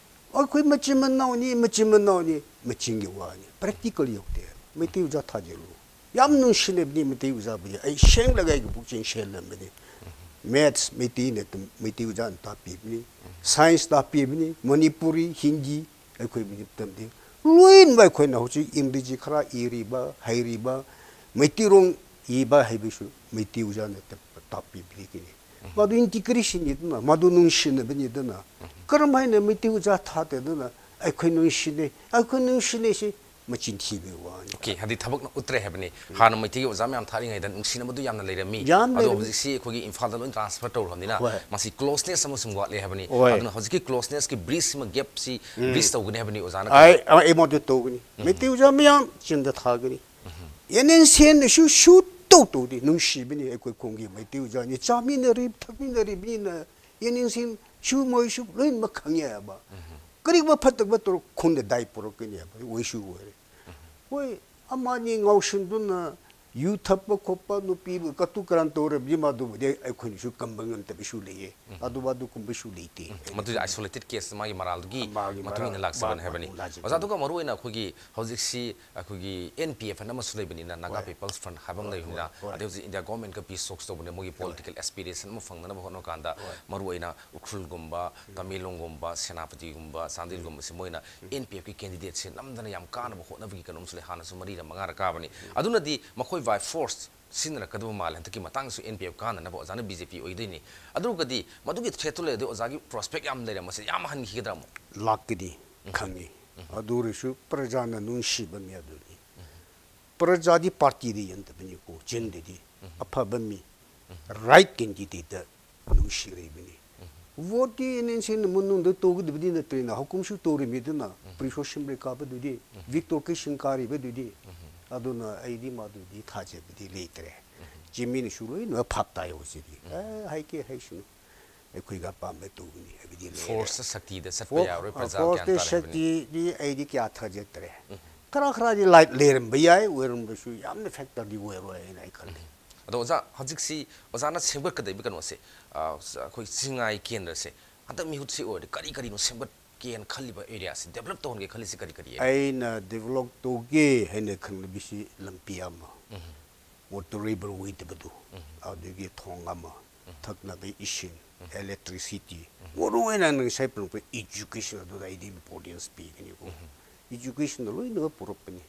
ꯑꯩꯈꯣꯏ ꯃꯆꯤꯟ ꯃꯅꯥꯎꯅꯤ, ꯃꯆꯤꯟ ꯃꯅꯥꯎꯅꯤ, ꯃꯆꯤꯟꯒꯤ ꯋꯥꯅꯤ, ꯄ꯭ꯔꯦꯛꯇꯤꯀꯦꯜ ꯌꯧꯗꯦ꯫ ꯃꯩꯇꯩ ꯑꯣꯖꯥ ꯊꯥꯖꯤꯜꯂꯨ꯫ ꯌꯥꯝ ꯅꯨꯡꯁꯤꯅꯕꯅꯤ ꯃꯩꯇꯩ ꯑꯣꯖꯥꯕꯨꯗꯤ꯫ ꯑꯩ ꯁꯦꯡꯂꯒ ꯑꯩꯒꯤ ꯄꯨꯛꯆꯦꯜ ꯁꯦꯡꯂꯝꯕꯅꯤ꯫ ꯃꯦꯠꯁ ꯃꯩꯇꯩꯅ ꯑꯗꯨꯝ, ꯃꯩꯇꯩ ꯑꯣꯖꯥꯅ ꯇꯥꯛꯄꯤꯕꯅꯤ, ꯁꯥꯏꯟꯁ ꯇꯥꯛꯄꯤꯕꯅꯤ, ꯃꯅꯤꯄꯨꯔꯤ, ꯍꯤꯟꯗꯤ, ꯑꯩꯈꯣꯏ ꯃꯇꯝꯗꯤ ꯂꯣꯏꯅꯃꯛ ꯑꯩꯈꯣꯏꯅ ꯍꯧꯖꯤꯛ ꯏꯪꯔꯦꯖꯤ ꯈꯔ ꯏꯔꯤꯕ, ꯍꯩꯔꯤꯕ, ꯃꯩꯇꯩꯔꯣꯟ ꯏꯕ ꯍꯩꯕꯁꯨ ꯃꯩꯇꯩ ꯑꯣꯖꯥꯅ ꯇꯥꯛ-, ꯇꯥꯛꯄꯤꯕꯗꯒꯤꯅꯤ꯫ ꯃꯗꯨ ꯏꯟꯇꯤꯒ꯭ꯔꯦꯁꯟꯅꯤꯗꯅ, ꯃꯗꯨ ꯅꯨꯡꯁꯤꯅꯕꯅꯤꯗꯅ꯫ ꯀꯔꯝ ꯍꯥꯏꯅ ꯃꯩꯇꯩ ꯑꯣꯖꯥ ꯊꯥꯗꯗꯅ ꯑꯩꯈꯣꯏ ꯅꯨꯡꯁꯤꯅꯩ, ꯑꯩꯈꯣꯏ ꯅꯨꯡꯁꯤꯅꯩꯁꯤ ꯃꯆꯤꯟ ꯊꯤꯕꯒꯤ ꯋꯥꯅꯤ꯫ ꯑꯣꯀꯦ, ꯍꯥꯏꯗꯤ ꯊꯕꯛꯅ ꯎꯠꯇ꯭ꯔꯦ ꯍꯥꯏꯕꯅꯤ꯫ ꯍꯥꯟꯅ ꯃꯩꯇꯩꯒꯤ ꯑꯣꯖꯥ ꯃꯌꯥꯝ ꯊꯥꯔꯤꯉꯩꯗ ꯅꯨꯡꯁꯤꯅꯕꯗꯨ ꯌꯥꯝꯅ ꯂꯩꯔꯝꯃꯤ꯫ ꯌꯥꯝ ꯑꯗꯣ ꯂꯩꯔꯝꯃꯤ꯫ ꯍꯧꯖꯤꯛꯁꯤ ꯑꯩꯈꯣꯏꯒꯤ ꯏꯝꯐꯥꯜꯗ ꯂꯣꯏ ꯇ꯭ꯔꯥꯟꯁꯐꯔ ꯇꯧꯔꯕꯅꯤꯅ ꯍꯣꯏ꯫ ꯃꯁꯤ ꯀ꯭ꯂꯣꯁꯅꯦꯁ ꯑꯃꯁꯨꯡ ꯋꯥꯠꯂꯦ ꯍꯥꯏꯕꯅꯤ꯫ ꯍꯣꯏ꯫ ꯑꯗꯨꯅ ꯍꯧꯖꯤꯛꯀꯤ ꯀ꯭ꯂꯣꯁꯅꯦꯁꯀꯤ ꯕ꯭ꯔꯤꯖꯁꯤꯃ, ꯒꯦꯞꯁꯤ ꯎꯝ꯫ ꯕ꯭ꯔꯤꯖ ꯇꯧꯒꯅꯤ ꯍꯥꯏꯕꯅꯤ ꯑꯣꯖꯥꯅ꯫ ꯑꯩ, ꯑꯩ ꯑꯩꯉꯣꯟꯗ ꯇꯧꯒꯅꯤ꯫ ꯃꯩꯇꯩ ꯑꯣꯖꯥ ꯃꯌꯥꯝ ꯆꯤꯟꯗ ꯊꯥꯒꯅꯤ꯫ ꯑꯦꯟ ꯑꯦꯟ ꯁꯦꯟꯅꯁꯨ ꯁꯨ ꯇꯧ ꯇꯧꯗꯦ꯫ ꯅꯨꯡꯁꯤꯕꯅꯤ ꯑꯩꯈꯣꯏ ꯈꯨꯟꯒꯤ ꯃꯩꯇꯩ ꯑꯣꯖꯥꯅꯤ꯫ ꯆꯥꯃꯤꯟꯅꯔꯤ, ꯊꯛꯃꯤꯟꯅꯔꯤꯕꯅꯤꯅ ꯑꯦꯟ ꯑꯦꯟ ꯁꯦꯟ ꯁꯨ ꯃꯣꯏꯁꯨ ꯂꯣꯏꯅꯃꯛ ꯈꯪꯉꯦ ꯍꯥꯏꯕ꯫ ꯀꯔꯤꯒꯨꯝꯕ ꯐꯠꯇꯕ ꯇꯧꯔ ꯈꯨꯟꯗ ꯗꯥꯏ ꯄꯨꯔꯛꯀꯅꯤ ꯍꯥꯏꯕ ꯑꯣꯏꯁꯨ ꯑꯣꯏꯔꯦ꯫ ꯍꯣꯏ, ꯑꯃ ꯑꯅꯤ ꯉꯥꯎꯁꯤꯟꯗꯨꯅ ꯌꯨ ꯊꯛꯄ ꯈꯣꯠꯄ, ꯅꯨꯄꯤꯕꯨ ꯀꯇꯨ ꯀꯔꯟ ꯇꯧꯔꯕꯗꯤ ꯃꯗꯨꯕꯨꯗꯤ ꯑꯩꯈꯣꯏꯅꯁꯨ ꯀꯝꯕ ꯉꯝꯗꯕꯁꯨ ꯂꯩꯌꯦ꯫ ꯑꯗꯨꯕꯨ ꯑꯗꯨꯒꯨꯝꯕꯁꯨ ꯂꯩꯇꯦ꯫ ꯃꯗꯨꯗꯤ ꯑꯥꯏꯁꯣꯂꯦꯇꯦꯠ ꯀꯦꯁ ꯃꯥꯒꯤ ꯃꯔꯥꯜꯗꯨꯒꯤ ꯃꯥꯒꯤ ꯃꯇꯨꯡ ꯏꯟꯅ ꯃꯔꯥꯜ, ꯂꯥꯛꯆꯕꯅꯤ ꯃꯥꯒꯤ ꯍꯥꯏꯕꯅꯤ꯫ ꯃꯇꯨꯡ ꯂꯥꯛꯆꯕꯅꯤ꯫ ꯑꯣꯖꯥ, ꯑꯗꯨꯒ ꯃꯔꯨꯑꯣꯏꯅ ꯑꯩꯈꯣꯏꯒꯤ ꯍꯧꯖꯤꯛꯁꯤ ꯑꯩꯈꯣꯏꯒꯤ ꯑꯦꯟ ꯄꯤ ꯑꯦꯐ ꯑꯅ ꯑꯃꯁꯨ ꯂꯩꯕꯅꯤꯅ, ꯅꯥꯒꯥ ꯍꯣꯏ꯫ ꯄꯤꯄꯜꯁ ꯐ꯭ꯔꯟꯠ ꯍꯥꯏꯕ ꯑꯃ ꯍꯣꯏ, ꯂꯩꯕꯅꯤꯅ, ꯍꯣꯏ, ꯍꯣꯏ꯫ ꯑꯗꯩ ꯍꯧꯖꯤꯛ ꯏꯟꯗꯤꯌꯥ ꯒꯣꯔꯃꯦꯟꯠꯀ ꯄꯤꯁ ꯇꯣꯛꯁ ꯇꯧꯕꯅꯦ, ꯃꯣꯏꯒꯤ ꯄꯣꯂꯤꯇꯤꯀꯦꯜ ꯑꯦꯁꯄꯤꯔꯦꯁꯟ ꯑꯃ ꯐꯪꯅꯅꯕ ꯍꯣꯠꯅꯕ ꯀꯥꯟꯗ, ꯍꯣꯏ꯫ ꯃꯔꯨꯑꯣꯏꯅ ꯎꯈ꯭ꯔꯨꯜꯒꯨꯝꯕ, ꯇꯃꯦꯡꯂꯣꯡꯒꯨꯝꯕ, ꯁꯦꯅꯥꯄꯇꯤꯒꯨꯝꯕ, ꯆꯥꯟꯗꯦꯜꯒꯨꯝꯕꯁꯤ ꯃꯣꯏꯅ ꯑꯦꯟ ꯄꯤ ꯑꯦꯐꯀꯤ ꯀꯦꯟꯗꯤꯗꯦꯠꯁꯦ ꯅꯝꯗꯅ ꯌꯥꯝ ꯀꯥꯅꯕ ꯍꯣꯠꯅꯕꯒꯤ ꯀꯩꯅꯣꯝꯁꯨ ꯂꯩ꯫ ꯍꯥꯟꯅꯁꯨ ꯃꯔꯤꯔ ꯃꯉꯥꯔ ꯀꯥꯕꯅꯤ꯫ ꯑꯗꯨꯅꯗꯤ ꯃꯈꯣꯏ ꯕꯥꯏ ꯐꯣꯔꯁ ꯁꯤꯖꯤꯟꯅꯔꯛꯀꯗꯕ ꯃꯥꯜꯂꯦ꯫ ꯍꯟꯗꯛꯀꯤ ꯃꯇꯥꯡꯗꯁꯨ ꯑꯦꯟ ꯄꯤ ꯑꯦꯐ ꯀꯥꯟꯅꯅꯕ ꯑꯣꯖꯥꯅ ꯕꯤ ꯖꯦ ꯄꯤ ꯑꯣꯏꯗꯣꯏꯅꯤ꯫ ꯑꯗꯨꯒꯗꯤ ꯃꯗꯨꯒꯤ ꯊ꯭ꯔꯦꯠꯇꯨ ꯂꯩꯔꯗꯤ ꯑꯣꯖꯥꯒꯤ ꯄ꯭ꯔꯣꯁꯄꯦꯛ ꯌꯥꯝ ꯂꯩꯔꯝꯕꯁꯦ ꯌꯥꯝ ꯍꯟꯈꯤꯒꯗ꯭ꯔꯥ ꯑꯃꯨꯛ? ꯂꯥꯛꯀꯅꯤ ꯈꯪꯉꯤ꯫ ꯑꯗꯨ ꯑꯣꯏꯔꯁꯨ ꯄ꯭ꯔꯖꯥꯅ ꯅꯨꯡꯁꯤꯕ ꯃꯤ ꯑꯗꯨꯅꯤ꯫ ꯄ꯭ꯔꯖꯥꯗꯤ ꯄꯥꯔꯇꯤꯗ ꯌꯦꯡꯗꯕꯅꯤꯀꯣ, ꯆꯤꯟꯗꯗꯤ ꯑꯐꯕ ꯃꯤ, ꯔꯥꯏꯠ ꯀꯦꯟꯗꯤꯗꯦꯠꯇ ꯅꯨꯡꯁꯤꯔꯤꯕꯅꯤ꯫ ꯚꯣꯠꯇꯤ ꯑꯦꯟ ꯑꯦꯟ ꯁꯤꯅ ꯃꯅꯨꯡꯗ ꯇꯧꯒꯗꯕꯗꯤ ꯅꯠꯇ꯭ꯔꯦꯅ, ꯍꯧꯀꯨꯝꯁꯨ ꯇꯧꯔꯤꯃꯤꯗꯨꯅ, ꯄ꯭ꯔꯤꯁꯣ ꯁꯤꯝꯕ꯭ꯔꯦ ꯀꯥꯕꯗꯨꯗꯤ, ꯚꯤꯛꯇꯣꯔ ꯀꯤꯁꯟ ꯀꯥꯔꯤꯕꯗꯨꯗꯤ, ꯑꯗꯨꯅ ꯑꯩꯗꯤ ꯃꯗꯨꯗꯤ ꯊꯥꯖꯕꯗꯤ ꯂꯩꯇ꯭ꯔꯦ꯫ ꯆꯤꯃꯤꯅꯁꯨ ꯂꯣꯏꯅ ꯐꯥꯞ ꯇꯥꯏ ꯍꯧꯖꯤꯛꯇꯤ꯫ ꯑꯦ, ꯍꯩꯒꯦ ꯍꯩꯁꯅꯨ, ꯑꯩꯈꯣꯏꯒ ꯑꯄꯥꯝꯕ ꯇꯧꯒꯅꯤ ꯍꯥꯏꯕꯗꯤ ꯂꯩꯔꯦ꯫ ꯐꯣꯔꯁꯇ, ꯁꯛꯇꯤꯗ ꯆꯠꯄ ꯐꯣ- ꯌꯥꯔꯣꯏ, ꯑ, ꯄ꯭ꯔꯖꯥ ꯒ꯭ꯌꯥꯟ ꯐꯣꯔꯁꯇ ꯇꯥꯔꯦ ꯍꯥꯏꯕꯅꯤ꯫ ꯁꯛꯇꯤꯗꯤ ꯑꯩꯗꯤ ꯀꯌꯥ ꯊꯥꯖꯗ꯭ꯔꯦ꯫ ꯈꯔ ꯈꯔꯗꯤ ꯂꯥꯏꯠ ꯂꯩꯔꯝꯕ ꯌꯥꯏ, ꯑꯣꯏꯔꯝꯕꯁꯨ ꯌꯥꯝꯅ ꯐꯦꯛꯇꯔꯗꯤ ꯑꯣꯏꯔꯣꯏ ꯍꯥꯏꯅ ꯑꯩ ꯈꯜꯂꯤ꯫ ꯑꯗꯣ ꯑꯣꯖꯥ, ꯍꯧꯖꯤꯛꯁꯤ ꯑꯣꯖꯥꯅ ꯁꯦꯝꯒꯠꯀꯗꯧꯔꯤꯕ ꯀꯩꯅꯣꯁꯦ, ꯑ, ꯑꯩꯈꯣꯏ ꯆꯤꯡꯉꯥꯏ ꯀꯦꯟꯗ꯭ꯔꯁꯦ ꯍꯟꯗꯛ ꯃꯤꯍꯨꯠꯁꯤ ꯑꯣꯏꯔꯗꯤ ꯀꯔꯤ ꯀꯔꯤꯅꯣ ꯁꯦꯝꯒꯠꯀꯦꯅ ꯈꯜꯂꯤꯕ ꯑꯦꯔꯤꯌꯥꯁꯦ, ꯗꯦꯕꯂꯞ ꯇꯧꯍꯟꯒꯦ ꯈꯜꯂꯤꯁꯦ ꯀꯔꯤ ꯀꯔꯤ area? ꯑꯩꯅ ꯗꯤꯕꯂꯞ ꯇꯧꯒꯦ ꯍꯥꯏꯅ ꯈꯟꯕꯁꯤ ꯂꯝꯕꯤ ꯑꯃ, ꯃꯣꯇꯣꯔ ꯋꯦꯕꯜ ꯑꯣꯏꯗꯕꯗꯨ, ꯑꯗꯨꯒꯤ ꯊꯣꯡ ꯑꯃ, ꯊꯛꯅꯕ ꯏꯁꯤꯡ, electricity, ꯃꯔꯨ ꯑꯣꯏꯅ ꯉꯁꯥꯏ ꯄꯟꯕ education ꯑꯗꯨꯗ ꯑꯩꯗꯤ importance ꯄꯤꯒꯅꯤꯀꯣ꯫ Educationꯗ ꯂꯣꯏꯅꯃꯛ ꯄꯨꯔꯛꯄꯅꯤ꯫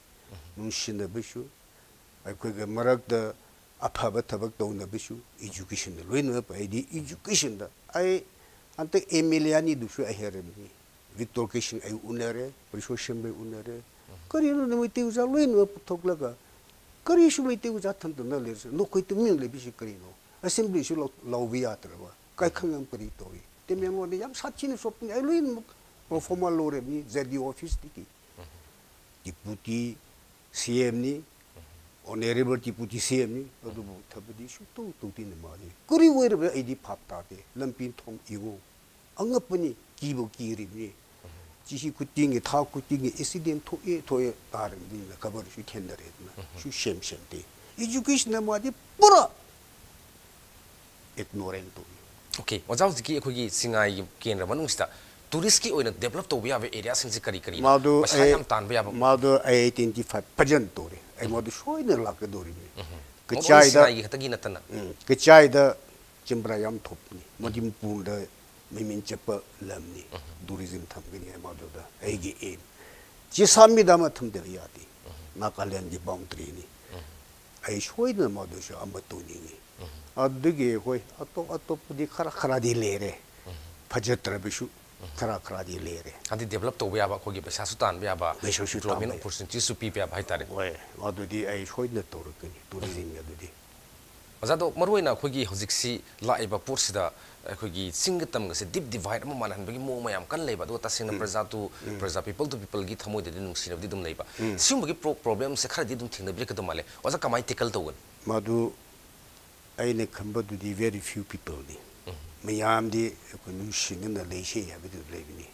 ꯅꯨꯡꯁꯤꯅꯕꯁꯨ, ꯑꯩꯈꯣꯏꯒ ꯃꯔꯛꯇ ꯑꯐꯕ ꯊꯕꯛ ꯇꯧꯅꯕꯁꯨ educationꯗ ꯂꯣꯏꯅꯃꯛ꯫ ꯑꯩꯗꯤ educationꯗ, ꯑꯩ ꯍꯟꯗꯛ MLA ꯑꯅꯤꯗꯨꯁꯨ ꯑꯩ ꯍꯥꯏꯔꯕꯅꯤ, ꯕꯤꯛꯇꯣꯔ ꯀꯦꯁꯤꯡ ꯑꯩ ꯎꯅꯔꯦ, ꯄ꯭ꯔꯤꯁꯣ ꯁꯦꯝꯕꯩ ꯎꯅꯔꯦ꯫ ꯀꯔꯤꯅꯣ ꯅꯣꯏ ꯃꯩꯇꯩ ꯑꯣꯖꯥ ꯂꯣꯏꯅꯃꯛ ꯄꯨꯊꯣꯛꯂꯒ ꯀꯔꯤꯁꯨ ꯃꯩꯇꯩ ꯑꯣꯖꯥ ꯊꯝꯗꯅ ꯂꯩꯔꯁꯦ, ꯅꯈꯣꯏ ꯇꯨꯃꯤꯟ ꯂꯩꯕꯤꯁꯤ ꯀꯔꯤꯅꯣ? ꯑꯦꯁꯦꯝꯕ꯭ꯂꯤꯁꯨ ꯂꯧ- ꯂꯧꯕ ꯌꯥꯗ꯭ꯔꯕ, ꯀꯥꯏꯈꯪꯉꯝ ꯀꯔꯤ ꯇꯧꯔꯤ? ꯇꯃꯦꯡꯂꯣꯡꯗ ꯌꯥꯝ ꯁꯥꯊꯤꯅ ꯁꯣꯛꯄꯅꯤ꯫ ꯑꯩ ꯂꯣꯏꯅꯃꯛ ꯄ꯭ꯔꯣꯐꯣꯔꯃꯥ ꯂꯧꯔꯕꯅꯤ, ꯖꯦ ꯗꯤ ꯑꯣꯐꯤꯁꯇꯒꯤ꯫ ꯗꯤꯄꯨꯇꯤ ꯁꯤ ꯑꯦꯝꯅꯤ, ꯑꯣꯅꯔꯦꯕꯜ ꯗꯤꯄꯨꯇꯤ ꯁꯤ ꯑꯦꯝꯅꯤ, ꯑꯗꯨꯕꯨ ꯊꯕꯛꯇꯤ ꯁꯨꯡꯇꯧ ꯇꯧꯗꯦꯅ ꯃꯥꯗꯤ꯫ ꯀꯔꯤ ꯑꯣꯏꯔꯕ꯭ꯔꯥ ꯑꯩꯗꯤ ꯚꯥꯞ ꯇꯥꯗꯦ꯫ ꯂꯝꯕꯤ ꯊꯣꯡ ꯌꯦꯡꯉꯨ, ꯑꯉꯛꯄꯅꯤ, ꯀꯤꯕꯨ ꯀꯤꯔꯤꯕꯅꯤ꯫ ꯆꯍꯤ ꯈꯨꯗꯤꯡꯒꯤ, ꯊꯥ ꯈꯨꯗꯤꯡꯒꯤ ꯑꯦꯛꯁꯤꯗꯦꯟ ꯊꯣꯛꯑꯦ, ꯊꯣꯛꯑꯦ ꯇꯥꯔꯕꯅꯤꯅ ꯈꯕꯔꯁꯨ ꯊꯦꯡꯅꯔꯦꯗꯅ, ꯁꯨ ꯁꯦꯝ ꯁꯦꯝꯗꯦ꯫ Educationꯗ ꯃꯥꯗꯤ ꯄꯨꯔꯥ ignorant ꯇꯧꯏ꯫ ꯑꯣꯀꯦ, ꯑꯣꯖꯥ, ꯍꯧꯖꯤꯛꯀꯤ ꯑꯩꯈꯣꯏꯒꯤ ꯆꯤꯡꯉꯥꯏꯒꯤ ꯀꯦꯟꯗ꯭ꯔ ꯃꯅꯨꯡꯁꯤꯗ ꯇꯨꯔꯤꯁꯀꯤ ꯑꯣꯏꯅ ꯗꯦꯕꯂꯞ ꯇꯧꯕ ꯌꯥꯕ ꯑꯦꯔꯤꯌꯥꯁꯤꯡꯁꯦ ꯀꯔꯤ ꯀꯔꯤꯅꯣ? ꯃꯥꯗꯨ ꯄꯩꯁꯥ ꯑꯩ- ꯌꯥꯝ ꯇꯥꯟꯕ ꯌꯥꯕ? ꯃꯥꯗꯨ ꯑꯩ identify ꯐꯖꯅ ꯇꯧꯔꯦ꯫ ꯑꯩ ꯃꯥꯗꯨ ꯁꯣꯏꯗꯅ ꯂꯥꯛꯀꯗꯧꯔꯤꯕꯅꯤ꯫ Not only ꯀꯆꯥꯏꯗ, ꯆꯤꯡꯉꯥꯏꯒꯤ ꯈꯛꯇꯒꯤ ꯅꯠꯇꯅ꯫ ꯎꯝ, ꯀꯆꯥꯏꯗ ꯆꯦꯝꯕ꯭ꯔꯥ ꯌꯥꯝ ꯊꯣꯛꯄꯅꯤ꯫ ꯃꯗꯤꯝꯄꯨꯔꯗ ꯃꯃꯤꯡ ꯆꯠꯄ ꯂꯝꯅꯤ꯫ Tourism ꯊꯝꯒꯅꯤ ꯍꯥꯏ ꯃꯗꯨꯗ ꯑꯩꯒꯤ aim꯫ ꯆꯦꯁꯥꯃꯤꯗ ꯑꯃ ꯊꯝꯗꯕ ꯌꯥꯗꯦ꯫ ꯅꯥꯒꯥꯂꯦꯟꯒꯤ boundaryꯅꯤ꯫ ꯑꯩ ꯁꯣꯏꯗꯅ ꯃꯗꯨꯁꯨ ꯑꯃ ꯇꯧꯅꯤꯡꯉꯤ꯫ ꯑꯗꯨꯒꯤ ꯑꯩꯈꯣꯏ ꯑꯇꯣꯞ ꯑꯇꯣꯞꯄꯗꯤ ꯈꯔ ꯈꯔꯗꯤ ꯂꯩꯔꯦ꯫ ꯐꯖꯗ꯭ꯔꯕꯁꯨ ꯈꯔ ꯈꯔꯗꯤ ꯂꯩꯔꯦ꯫ ꯍꯥꯏꯗꯤ ꯗꯦꯕꯂꯞ ꯇꯧꯕ ꯌꯥꯕ, ꯑꯩꯈꯣꯏꯒꯤ ꯄꯩꯁꯥꯁꯨ ꯇꯥꯟꯕ ꯌꯥꯕ, ꯄꯩꯁꯥꯁꯨ employment ꯇꯥꯟꯕ ꯌꯥꯕ꯫ Opportunityꯁꯨ ꯄꯤꯕ ꯌꯥꯕ ꯍꯥꯏꯇꯥꯔꯦ꯫ ꯍꯣꯏ, ꯑꯗꯨꯗꯤ ꯑꯩ ꯁꯣꯏꯗꯅ ꯇꯧꯔꯛꯀꯅꯤ, tourismꯒꯤ ꯑꯗꯨꯗꯤ꯫ ꯑꯣꯖꯥꯗꯣ, ꯃꯔꯨꯑꯣꯏꯅ ꯑꯩꯈꯣꯏꯒꯤ ꯍꯧꯖꯤꯛꯁꯤ ꯂꯥꯛꯏꯕ ꯄꯣꯠꯁꯤꯗ ꯑꯩꯈꯣꯏꯒꯤ ꯆꯤꯡꯒ ꯇꯝꯒꯁꯦ deep divide ꯑꯃ ꯃꯥꯟꯅꯍꯟꯕꯒꯤ ꯃꯑꯣꯡ ꯃꯌꯥꯝ ꯀꯟꯅ ꯂꯩꯕ, ꯑꯗꯨꯒ ꯇꯁꯦꯡꯅ ꯄ꯭ꯔꯖꯥ to ꯄ꯭ꯔꯖꯥ, people to peopleꯒꯤ ꯊꯃꯣꯏꯗꯗꯤ ꯅꯨꯡꯁꯤꯅꯕꯗꯤ ꯑꯗꯨꯝ ꯂꯩꯕ꯫ ꯁꯤꯒꯨꯝꯕꯒꯤ pro- problemꯁꯦ ꯈꯔꯗꯤ ꯑꯗꯨꯝ ꯊꯦꯡꯅꯕꯤꯔꯛꯀꯗꯧ ꯃꯥꯜꯂꯦ꯫ ꯑꯣꯖꯥ, ꯀꯃꯥꯏꯅ tackle ꯇꯧꯒꯅꯤ? ꯃꯗꯨ ꯑꯩꯅ ꯈꯟꯕꯗꯨꯗꯤ very few people ꯅꯤ꯫ ꯃꯌꯥꯝꯗꯤ ꯑꯩꯈꯣꯏ ꯅꯨꯡꯁꯤꯅꯅ ꯂꯩꯁꯦ ꯍꯥꯏꯕꯗꯨ ꯂꯩꯕꯅꯤ꯫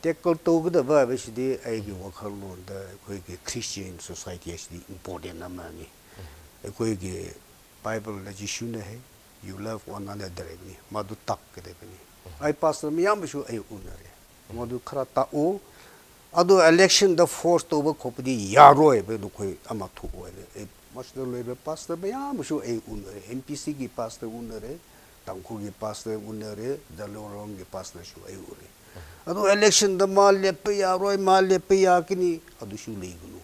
Tackle ꯇꯧꯒꯗꯕ ꯍꯥꯏꯕꯁꯤꯗꯤ ꯑꯩꯒꯤ ꯋꯥꯈꯜꯂꯣꯟꯗ ꯑꯩꯈꯣꯏꯒꯤ Christian society ꯑꯁꯤꯗꯤ important ꯑꯃꯅꯤ꯫ ꯑꯩꯈꯣꯏꯒꯤ Bible the ꯖꯤꯁꯨꯅ high, "You love one another" ꯍꯥꯏꯕꯅꯤ, ꯃꯗꯨ ꯇꯥꯛꯀꯗꯕꯅꯤ꯫ ꯑꯩ pastor ꯃꯌꯥꯝꯕꯨꯁꯨ ꯑꯩ ꯎꯅꯔꯦ, ꯃꯗꯨ ꯈꯔ ꯇꯥꯛꯎ꯫ ꯑꯗꯨ election ꯗ force ꯇꯧꯕ ꯈꯣꯠꯄꯗꯤ ꯌꯥꯔꯣꯏ ꯍꯥꯏꯕ, ꯅꯈꯣꯏ ꯑꯃ ꯊꯣꯛꯑꯣ ꯍꯥꯏꯕ꯫ ꯑꯩ master ꯂꯣꯏꯕ pastor ꯃꯌꯥꯝꯕꯨꯁꯨ ꯑꯩ ꯎꯅꯔꯦ, M P C ꯒꯤ pastor ꯎꯅꯔꯦ, ꯇꯥꯡꯈꯨꯜꯒꯤ pastor ꯎꯅꯔꯦ, ꯖꯂꯣꯡꯔꯣꯡꯒꯤ pastor ꯁꯨ ꯑꯩ ꯎꯔꯦ꯫ ꯑꯗꯨ election ꯗ ꯃꯥ ꯂꯦꯞꯄ ꯌꯥꯔꯣꯏ, ꯃꯥ ꯂꯦꯞꯄ ꯌꯥꯒꯅꯤ, ꯑꯗꯨꯁꯨ ꯂꯩꯒꯅꯨ꯫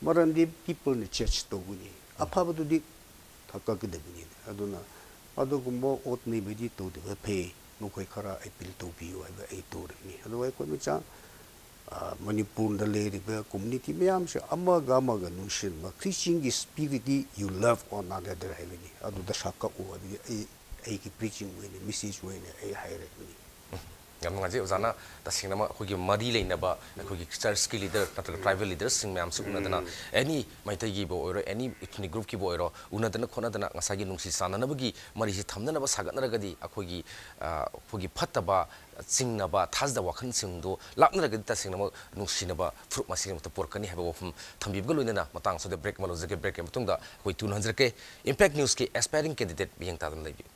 ꯃꯔꯝꯗꯤ people ꯅ judge ꯇꯧꯒꯅꯤ꯫ ꯑꯐꯕꯗꯨꯗꯤ ꯊꯥꯒꯠꯀꯗꯕꯅꯤ꯫ ꯑꯗꯨꯅ ꯑꯗꯨꯒꯨꯝꯕ ꯑꯣꯠ ꯅꯩꯕꯗꯤ ꯇꯧꯗꯕ ꯐꯩ꯫ ꯅꯈꯣꯏ ꯈꯔ appeal ꯇꯧꯕꯤꯌꯨ ꯍꯥꯏꯕ ꯑꯩ ꯇꯧꯔꯤꯕꯅꯤ꯫ ꯑꯗꯨꯒ ꯑꯩꯈꯣꯏ ꯃꯆꯥ, ꯑ, ꯃꯅꯤꯄꯨꯔꯗ ꯂꯩꯔꯤꯕ community ꯃꯌꯥꯝꯁꯦ ꯑꯃꯒ ꯑꯃꯒ ꯅꯨꯡꯁꯤꯅꯕ, Christian ꯒꯤ spirit T "You love one another" ꯍꯥꯏꯕꯅꯤ꯫ ꯑꯗꯨꯗ ꯁꯛꯀꯛꯎ ꯍꯥꯏꯕꯗꯤ ꯑꯩ, ꯑꯩꯒꯤ preaching ꯑꯣꯏꯅ, message ꯑꯣꯏꯅ ꯑꯩ ꯍꯥꯏꯔꯕꯅꯤ꯫ ꯌꯥꯝ ꯅꯨꯡꯉꯥꯏꯖꯩ ꯑꯣꯖꯥꯅ ꯇꯁꯦꯡꯅꯃꯛ ꯑꯩꯈꯣꯏꯒꯤ ꯃꯔꯤ ꯂꯩꯅꯕ ꯑꯩꯈꯣꯏꯒꯤ church ꯀꯤ leader ꯅꯠꯇ꯭ꯔꯒ tribal leaders ꯁꯤꯡ ꯃꯌꯥꯝꯁꯨ ꯎꯅꯗꯅ, any ꯃꯩꯇꯩꯒꯤꯕꯨ ꯑꯣꯏꯔꯣ, any ethnic group ꯀꯤꯕꯨ ꯑꯣꯏꯔꯣ, ꯎꯅꯗꯅ ꯈꯣꯠꯅꯗꯅ ꯉꯁꯥꯏꯒꯤ ꯅꯨꯡꯁꯤ ꯆꯥꯟꯅꯅꯕꯒꯤ ꯃꯔꯤꯁꯤ ꯊꯝꯅꯅꯕ ꯁꯥꯒꯠꯅꯔꯒꯗꯤ ꯑꯩꯈꯣꯏꯒꯤ, ꯑ, ꯑꯩꯈꯣꯏꯒꯤ ꯐꯠꯇꯕ ꯆꯤꯡꯅꯕ, ꯊꯥꯖꯗꯕ ꯋꯥꯈꯜꯁꯤꯡꯗꯣ ꯂꯥꯞꯅꯔꯒꯗꯤ ꯇꯁꯦꯡꯅꯃꯛ ꯅꯨꯡꯁꯤꯅꯕ ꯐꯨꯔꯨꯞ ꯃꯁꯦꯟꯃꯛꯇ ꯄꯨꯔꯛꯀꯅꯤ ꯍꯥꯏꯕ ꯋꯥꯐꯝ ꯊꯝꯕꯤꯕꯒ ꯂꯣꯏꯅꯅ ꯃꯇꯥꯡ ꯑꯁꯤꯗ break ꯑꯃ ꯂꯧꯖꯒꯦ꯫ Break ꯀꯤ ꯃꯇꯨꯡꯗ ꯑꯩꯈꯣꯏ ꯇꯨꯅ ꯍꯟꯖꯔꯛꯀꯦ꯫ Impact News ꯀꯤ aspiring candidate ꯃꯤꯠꯌꯦꯡ ꯇꯥꯗꯨꯅ ꯂꯩꯕꯤꯌꯨ꯫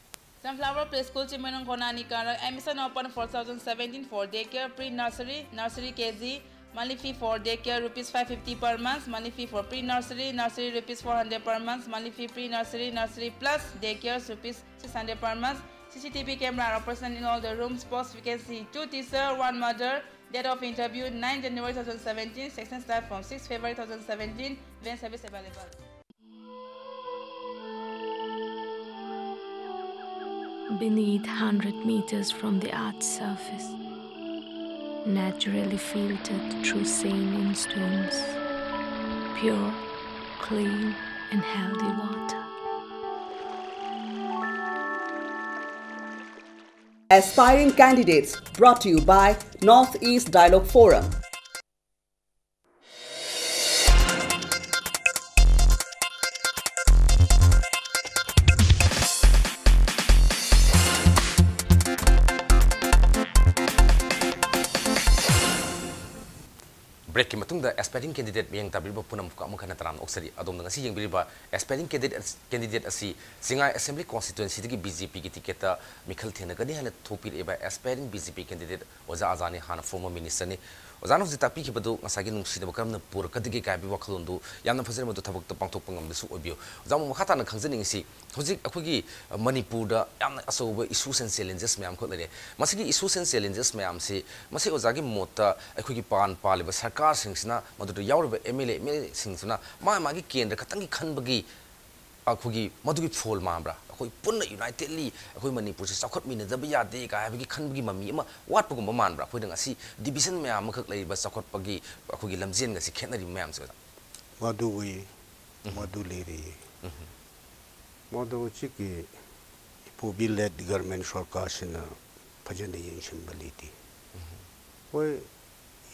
Sunflower Preschool Chingmeirong ꯀꯣꯅꯥꯅꯤ ꯀꯥꯔꯛ꯫ Admission open for two thousand seventeen for daycare, pre-nursery, nursery K G. Monthly fee for daycare rupees five fifty per month. Monthly fee for pre-nursery, nursery rupees four hundred per month. Monthly fee pre-nursery, nursery plus daycare rupees six hundred per month. C C T V camera are operational in all the rooms. Post vacancy, two teacher, one mother. Date of interview, nine January two thousand seventeen. Section start from six February two thousand seventeen. Van service available. Beneath, hundred meters from the earth's surface, naturally filtered through saline stones, pure, clean, and healthy water. Aspiring candidates, brought to you by Northeast Dialogue Forum. ꯕ꯭ꯔꯦꯛꯀꯤ ꯃꯇꯨꯡꯗ ꯑꯦꯁꯄꯥꯏꯔꯤꯡ candidate ꯃꯤꯌꯦꯡ ꯇꯥꯕꯤꯔꯤꯕ ꯄꯨꯝꯅꯃꯛꯄꯨ ꯑꯃꯨꯛ ꯍꯟꯅ ꯇꯔꯥꯝꯅ ꯑꯣꯛꯆꯔꯤ꯫ ꯑꯗꯣꯝꯅ ꯉꯁꯤ ꯌꯦꯡꯕꯤꯔꯤꯕ ꯑꯦꯁꯄꯥꯏꯔꯤꯡ candidate, candidate ꯑꯁꯤ Chingai assembly ꯀꯣꯟꯁꯇꯤꯇ꯭ꯋꯦꯟꯁꯤꯗꯒꯤ B J ꯄꯤꯒꯤ ꯇꯤꯀꯦꯠꯇ ꯃꯤꯈꯜ ꯊꯦꯡꯅꯒꯅꯤ ꯍꯥꯏꯅ ꯊꯣꯛꯄꯤꯔꯛꯏꯕ ꯑꯦꯁꯄꯥꯏꯔꯤꯡ ꯕꯤ ꯖꯦ ꯄꯤ ꯀꯦꯟꯗꯤꯗꯦꯠ ꯑꯣꯖꯥ ꯑꯖꯥꯅꯤ, ꯍꯥꯟꯅ ꯐꯣꯔꯃꯔ ꯃꯤꯅꯤꯁꯇꯔꯅꯤ꯫ ꯑꯣꯖꯥꯅ ꯍꯧꯖꯤꯛ ꯇꯥꯛꯄꯤꯈꯤꯕꯗꯨ ꯉꯁꯥꯏꯒꯤ ꯅꯨꯡꯁꯤꯅꯕ ꯀꯔꯝꯅ ꯄꯨꯔꯛꯀꯗꯒꯦ ꯀꯥꯏ ꯍꯥꯏꯕꯒꯤ ꯋꯥꯈꯜꯂꯣꯟꯗꯨ ꯌꯥꯝꯅ ꯐꯖꯔꯦ, ꯃꯗꯨ ꯊꯕꯛꯇ ꯄꯥꯡꯊꯣꯛꯄ ꯉꯝꯕꯁꯨ ꯑꯣꯏꯕꯤꯌꯨ꯫ ꯑꯣꯖꯥ, ꯑꯃꯨꯛ ꯃꯈꯥ ꯇꯥꯅ ꯈꯪꯖꯅꯤꯡꯉꯤꯁꯤ, ꯍꯧꯖꯤꯛ ꯑꯩꯈꯣꯏꯒꯤ, ꯑ, ꯃꯅꯤꯄꯨꯔꯗ ꯌꯥꯝꯅ ꯑꯆꯧꯕ issues and challenges ꯃꯌꯥꯝ ꯑꯃꯈꯛ ꯂꯩꯔꯦ꯫ ꯃꯁꯤꯒꯤ issues and challenges ꯃꯌꯥꯝꯁꯤ, ꯃꯁꯤ ꯑꯣꯖꯥꯒꯤ ꯃꯣꯠꯇ ꯑꯩꯈꯣꯏꯒꯤ ꯄꯥꯟ ꯄꯥꯜꯂꯤꯕ ꯁꯔꯀꯥꯔꯁꯤꯡꯁꯤꯅ, ꯃꯗꯨꯗ ꯌꯥꯎꯔꯤꯕ M L A, M L ꯑꯦꯁꯤꯡꯁꯤꯅ ꯃꯥ ꯃꯥꯒꯤ ꯀꯦꯟꯗ꯭ꯔ ꯈꯛꯇꯪꯒꯤ ꯈꯟꯕꯒꯤ ꯑꯩꯈꯣꯏꯒꯤ ꯃꯗꯨꯒꯤ ꯐꯣꯜ ꯃꯥꯟꯕ꯭ꯔꯥ? ꯑꯩꯈꯣꯏ ꯄꯨꯟꯅ unitedly ꯑꯩꯈꯣꯏ ꯃꯅꯤꯄꯨꯔꯁꯤ ꯆꯥꯎꯈꯠꯃꯤꯟꯅꯗꯕ ꯌꯥꯗꯦ ꯀꯥꯏ ꯍꯥꯏꯕꯒꯤ ꯈꯟꯕꯒꯤ ꯃꯃꯤ ꯑꯃ ꯋꯥꯠꯄꯒꯨꯝꯕ ꯃꯥꯟꯕ꯭ꯔꯥ? ꯑꯩꯈꯣꯏꯗ ꯉꯁꯤ division ꯃꯌꯥꯝ ꯑꯃꯈꯛ ꯂꯩꯔꯤꯕ ꯆꯥꯎꯈꯠꯄꯒꯤ ꯑꯩꯈꯣꯏꯒꯤ ꯂꯝꯖꯦꯟꯒꯁꯤ ꯈꯦꯠꯅꯔꯤꯕ ꯃꯌꯥꯝꯁꯦ, ꯑꯣꯖꯥ꯫ ꯃꯗꯨꯒꯤ, ꯎꯝ꯫ ꯃꯗꯨ ꯂꯩꯔꯤ꯫ ꯎꯝ꯫ ꯃꯗꯨ ꯍꯧꯖꯤꯛꯀꯤ ꯏꯄꯨ ꯕꯤꯔ ꯂꯦꯠ ꯒꯔꯃꯦꯟ ꯁꯔꯀꯥꯔꯁꯤꯅ ꯐꯖꯅ ꯌꯦꯡꯁꯤꯟꯕ ꯂꯩꯇꯦ꯫ ꯎꯝ꯫ ꯍꯣꯏ,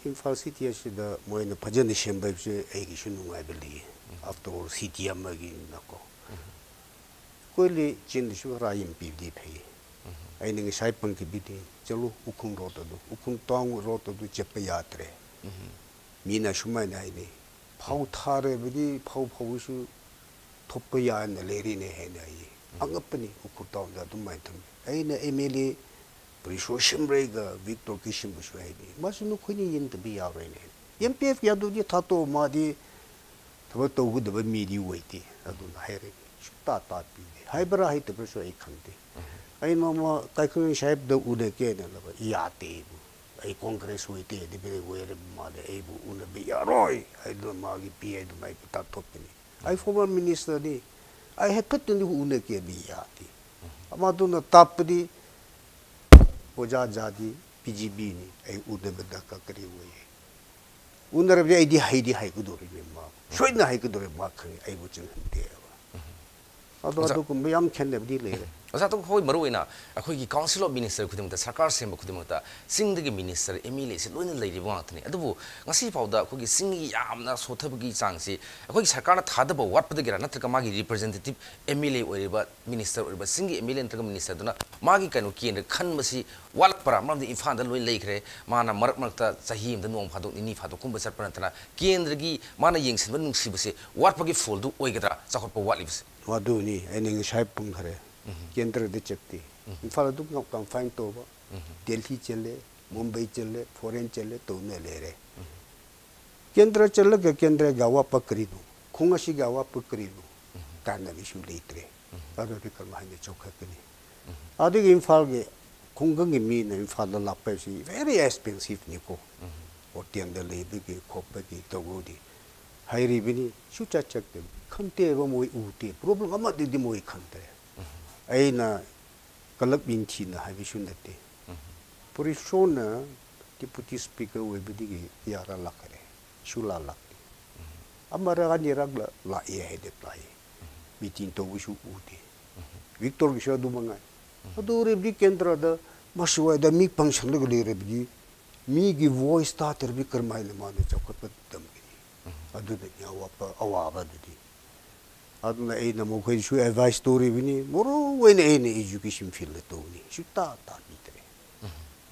ꯏꯝꯐꯥꯜ ꯁꯤꯇꯤ ꯑꯁꯤꯗ ꯃꯣꯏꯅ ꯐꯖꯅ ꯁꯦꯝꯕ ꯍꯥꯏꯕꯁꯦ ꯑꯩꯒꯤꯁꯨ ꯅꯨꯡꯉꯥꯏꯕ ꯂꯩꯌꯦ꯫ ꯎꯝ꯫ After all, city ꯑꯃꯒꯤꯅꯀꯣ꯫ ꯎꯝ꯫ ꯑꯩꯈꯣꯏ ꯂꯤ-, ꯆꯤꯟꯗꯁꯨ ꯈꯔ ꯌꯦꯡꯕꯤꯕꯗꯤ ꯐꯩ꯫ ꯎꯝ꯫ ꯑꯩꯅ ꯉꯁꯥꯏ ꯄꯟꯈꯤꯕꯗꯤ, ꯆꯠꯂꯨ ꯎꯈ꯭ꯔꯨꯜ ꯔꯣꯗ ꯑꯗꯨ, ꯎꯈ꯭ꯔꯨꯜ ꯇꯥꯎꯟ ꯔꯣꯗ ꯑꯗꯨ ꯆꯠꯄ ꯌꯥꯗ꯭ꯔꯦ꯫ ꯎꯝ꯫ ꯃꯤꯅ ꯁꯨꯃꯥꯏꯅ ꯍꯥꯏꯅꯩ, "ꯐꯧ ꯊꯥꯔꯕꯗꯤ ꯐꯧ ꯐꯧꯕꯁꯨ ꯊꯣꯛꯄ ꯌꯥꯅ ꯂꯩꯔꯤꯅꯦ" ꯍꯥꯏꯅ ꯍꯥꯏꯌꯦ꯫ ꯎꯝ꯫ ꯑꯉꯛꯄꯅꯤ, ꯎꯈ꯭ꯔꯨꯜ ꯇꯥꯎꯟꯗ ꯑꯗꯨꯃꯥꯏꯅ ꯊꯝꯃꯤ꯫ ꯑꯩꯅ ꯑꯦꯝ ꯑꯦꯜ ꯑꯦ ꯄ꯭ꯔꯤꯁꯣ ꯁꯤꯝꯔꯩꯒ ꯕꯤꯛꯇꯣꯔ ꯀꯤꯁꯤꯝꯕꯨꯁꯨ ꯍꯥꯏꯅꯤ, ꯃꯁꯤ ꯅꯈꯣꯏꯅ ꯌꯦꯡꯗꯕ ꯌꯥꯔꯣꯏꯅꯦ꯫ ꯑꯦꯝ ꯄꯤ ꯑꯦꯐ ꯌꯥꯗꯨꯗꯤ ꯊꯥꯗꯣꯛꯑꯣ, ꯃꯥꯗꯤ ꯊꯕꯛ ꯇꯧꯒꯗꯕ ꯃꯤꯗꯤ ꯑꯣꯏꯗꯦ, ꯑꯗꯨꯅ ꯍꯥꯏꯔꯛꯏ꯫ ꯁꯨꯛꯇꯥ ꯇꯥꯕꯤꯗꯦ꯫ ꯍꯥꯏꯕ꯭ꯔꯥ ꯍꯩꯇꯕ꯭ꯔꯥꯁꯨ ꯑꯩ ꯈꯪꯗꯦ꯫ ꯎꯝ꯫ ꯑꯩ ꯅꯣꯡꯃ ꯀꯥꯏꯀꯨꯂꯦꯟ ꯁꯥꯍꯦꯕꯗ ꯎꯅꯒꯦꯅ ꯂꯥꯛꯄ, ꯌꯥꯗꯦ ꯑꯩꯕꯨ꯫ ꯑꯩ ꯀꯣꯡꯒ꯭ꯔꯦꯁ ꯑꯣꯏꯗꯦ, ꯗꯤꯕꯦꯠ ꯑꯣꯏꯔꯕ ꯃꯥꯜꯂꯦ, ꯑꯩꯕꯨ ꯎꯅꯕ ꯌꯥꯔꯣꯏ ꯍꯥꯏꯗꯨꯅ ꯃꯥꯒꯤ ꯄꯤ ꯑꯥꯏꯗꯨ ꯃꯥꯏ ꯇꯥꯟꯊꯣꯛꯄꯅꯤ꯫ ꯑꯩ ꯎꯝ꯫ ꯐꯣꯔꯃꯔ ꯃꯤꯅꯤꯁꯇꯔꯅꯤ, ꯑꯩ ꯍꯥꯏꯐꯦꯠꯇꯪꯗꯤ ꯎꯅꯒꯦ ꯍꯥꯏꯕ ꯌꯥꯗꯦ꯫ ꯎꯝ꯫ ꯑꯃꯗꯨꯅ ꯇꯥꯛꯄꯗꯤ ꯑꯣꯖꯥ ꯖꯥꯗꯤ ꯕꯤ ꯖꯦ ꯄꯤꯅꯤ, ꯑꯩ ꯎꯅꯕ ꯗꯔꯀꯥꯔ ꯀꯔꯤ ꯑꯣꯏꯌꯦ? ꯎꯅꯔꯕꯗꯤ ꯑꯩꯗꯤ ꯍꯩꯗꯤ ꯍꯩꯒꯗꯧꯔꯤꯕꯅꯤ ꯃꯥ꯫ ꯁꯣꯏꯗꯅ ꯍꯩꯒꯗꯧꯔꯤꯕ ꯃꯥ ꯈꯪꯉꯤ, ꯑꯩꯕꯨ ꯆꯤꯡꯍꯟꯗꯦꯕ꯫ ꯎꯝ꯫ ꯑꯗꯣ ꯑꯣꯖꯥ, ꯑꯗꯨꯒꯨꯝꯕ ꯌꯥꯝ ꯈꯦꯠꯅꯕꯗꯤ ꯂꯩꯔꯦ꯫ ꯑꯣꯖꯥ, ꯑꯗꯨ ꯍꯣꯏ, ꯃꯔꯨ ꯑꯣꯏꯅ ꯑꯩꯈꯣꯏꯒꯤ ꯀꯥꯎꯟꯁꯤꯜ ꯑꯣꯐ ꯃꯤꯅꯤꯁꯇꯔ ꯈꯨꯗꯤꯡꯃꯛꯇ, ꯁꯔꯀꯥꯔ ꯁꯦꯝꯕ ꯈꯨꯗꯤꯡꯃꯛꯇ ꯆꯤꯡꯗꯒꯤ ꯃꯤꯅꯤꯁꯇꯔ, ꯑꯦꯝ ꯑꯦꯜ ꯑꯦꯁꯤ ꯂꯣꯏꯅ ꯂꯩꯔꯤꯕ ꯉꯥꯛꯇꯅꯤ꯫ ꯑꯗꯨꯕꯨ ꯉꯁꯤ ꯐꯥꯎꯗ ꯑꯩꯈꯣꯏꯒꯤ ꯆꯤꯡꯒꯤ ꯌꯥꯝꯅ ꯁꯣꯠꯊꯕꯒꯤ ꯆꯥꯡꯁꯤ ꯑꯩꯈꯣꯏꯒꯤ ꯁꯔꯀꯥꯔꯅ ꯊꯥꯗꯕ ꯋꯥꯠꯄꯗꯒꯤꯔꯥ, ꯅꯠꯇ꯭ꯔꯒ ꯃꯥꯒꯤ ꯔꯤꯄ꯭ꯔꯖꯦꯟꯇꯦꯇꯤꯞ ꯑꯦꯝ ꯑꯦꯜ ꯑꯦ ꯑꯣꯏꯔꯤꯕ ꯃꯤꯅꯤꯁꯇꯔ ꯑꯣꯏꯔꯤꯕ ꯆꯤꯡꯒꯤ ꯑꯦꯝ ꯑꯦꯜ ꯑꯦ ꯅꯠꯇ꯭ꯔꯒ ꯃꯤꯅꯤꯁꯇꯔꯗꯨꯅ ꯃꯥꯒꯤ ꯀꯩꯅꯣ ꯀꯦꯟꯗ꯭ꯔ ꯈꯟꯕꯁꯤ ꯋꯥꯠꯂꯛꯄ꯭ꯔꯥ? ꯃꯔꯝꯗꯤ ꯏꯝꯐꯥꯜꯗ ꯂꯣꯏ ꯂꯩꯈ꯭ꯔꯦ, ꯃꯥꯅ ꯃꯔꯛ ꯃꯔꯛꯇ ꯆꯍꯤ ꯑꯃꯗ ꯅꯣꯡ ꯐꯥꯗꯣꯛ ꯅꯤꯅꯤ ꯐꯥꯗꯣꯛꯀꯨꯝꯕ ꯆꯠꯄ ꯅꯠꯇꯅ ꯀꯦꯟꯗ꯭ꯔꯒꯤ ꯃꯥꯅ ꯌꯦꯡꯁꯤꯟꯕ ꯅꯨꯡꯁꯤꯕꯁꯦ ꯋꯥꯠꯄꯒꯤ ꯐꯣꯜꯗꯨ ꯑꯣꯏꯒꯗ꯭ꯔꯥ ꯆꯥꯎꯈꯠꯄ ꯋꯥꯠꯂꯤꯕꯁꯦ? ꯃꯗꯨꯅꯤ ꯑꯩꯅ ꯉꯁꯥꯏ ꯄꯟꯈ꯭ꯔꯦ꯫ ꯎꯝ꯫ ꯀꯦꯟꯗ꯭ꯔꯗ ꯆꯠꯇꯦ꯫ ꯎꯝ꯫ ꯏꯝꯐꯥꯜ ꯑꯗꯨꯝ ꯀꯟꯐꯥꯏꯟ ꯇꯧꯕ꯫ ꯎꯝ꯫ ꯗꯦꯜꯍꯤ ꯆꯠꯂꯦ, ꯃꯨꯝꯕꯩ ꯆꯠꯂꯦ, ꯐꯣꯔꯦꯟ ꯆꯠꯂꯦ ꯇꯧꯅ ꯂꯩꯔꯦ꯫ ꯎꯝ꯫ ꯀꯦꯟꯗ꯭ꯔ ꯆꯠꯂꯒ ꯀꯦꯟꯗ꯭ꯔꯒꯤ ꯑꯋꯥꯠꯄ ꯀꯔꯤꯅꯣ, ꯈꯨꯡꯒꯪ ꯑꯁꯤꯒꯤ ꯑꯋꯥꯠꯄ ꯀꯔꯤꯅꯣ, ꯎꯝ꯫ ꯀꯥꯟꯅꯕꯁꯨ ꯂꯩꯇ꯭ꯔꯦ꯫ ꯎꯝ꯫ ꯑꯗꯨꯗꯤ ꯀꯔꯝꯍꯥꯏꯅ ꯆꯥꯎꯈꯠꯀꯅꯤ? ꯎꯝ꯫ ꯑꯗꯨꯒꯤ ꯏꯝꯐꯥꯜꯒꯤ ꯈꯨꯡꯒꯪꯒꯤ ꯃꯤꯅ ꯏꯝꯐꯥꯜꯗ ꯂꯥꯛꯄ ꯍꯥꯏꯕꯁꯤ very expensive ꯅꯤꯀꯣ꯫ ꯎꯝ꯫ ꯍꯣꯇꯦꯜꯗ ꯂꯩꯕꯒꯤ ꯈꯣꯠꯄꯒꯤ ꯇꯧꯕꯗꯤ ꯍꯩꯔꯤꯕꯅꯤ, ꯁꯨꯡꯆꯠ ꯆꯠꯇꯦ꯫ ꯈꯪꯗꯦꯕ, ꯃꯣꯏ ꯎꯗꯦ, ꯄ꯭ꯔꯣꯕ꯭ꯂꯦꯝ ꯑꯃꯗꯨꯗꯤ ꯃꯣꯏ ꯈꯪꯗ꯭ꯔꯦ꯫ ꯎꯝ꯫ ꯑꯩꯅ ꯀꯂꯛ ꯅꯤꯡꯊꯤꯅ ꯍꯥꯏꯕꯁꯨ ꯅꯠꯇꯦ꯫ ꯎꯝ꯫ ꯄꯨꯔꯤꯁꯣꯟꯅ ꯗꯤꯄꯨꯇꯤ ꯁ꯭ꯄꯤꯀꯔ ꯑꯣꯏꯕꯗꯒꯤ ꯀꯌꯥꯔꯛ ꯂꯥꯛꯈ꯭ꯔꯦ, ꯁꯨꯡꯂꯥꯛ ꯂꯥꯛꯇꯦ꯫ ꯎꯝ꯫ ꯑꯃꯔꯛ ꯑꯅꯤꯔꯛ ꯂꯥꯛꯑꯦ ꯍꯥꯏꯗꯤ ꯇꯥꯏ꯫ ꯎꯝ꯫ ꯃꯤꯇꯤꯡ ꯇꯧꯕꯁꯨ ꯎꯗꯦ꯫ ꯎꯝ꯫ ꯚꯤꯛꯇꯣꯔꯒꯤꯁꯨ ꯑꯗꯨ ꯃꯉꯥꯏ꯫ ꯎꯝ꯫ ꯑꯗꯨ ꯑꯣꯏꯔꯕꯗꯤ ꯀꯦꯟꯗ꯭ꯔꯗ ꯃꯁꯤꯋꯥꯏꯗ ꯃꯤ ꯄꯪꯁꯜꯂꯒ ꯂꯩꯔꯕꯗꯤ ꯃꯤꯒꯤ ꯚꯣꯏꯁ ꯇꯥꯗ꯭ꯔꯕꯗꯤ ꯀꯔꯝꯍꯥꯏꯅ ꯃꯥꯅ ꯆꯥꯎꯈꯠꯄ ꯇꯝꯒꯅꯤ? ꯎꯝ꯫ ꯑꯗꯨꯗꯅꯤ ꯑꯋꯥꯕ, ꯑꯋꯥꯕꯗꯨꯗꯤ꯫ ꯑꯗꯨꯅ ꯑꯩꯅ ꯃꯈꯣꯏꯗꯁꯨ ꯑꯦꯗꯚꯥꯏꯁ ꯇꯧꯔꯤꯕꯅꯤ, ꯃꯔꯨ ꯑꯣꯏꯅ ꯑꯩꯅ ꯑꯦꯖꯨꯀꯦꯁꯟ ꯐꯤꯜꯗ ꯇꯧꯕꯅꯤ, ꯁꯨꯛꯇꯥ ꯇꯥꯕꯤꯗ꯭ꯔꯦ꯫ ꯎꯝ꯫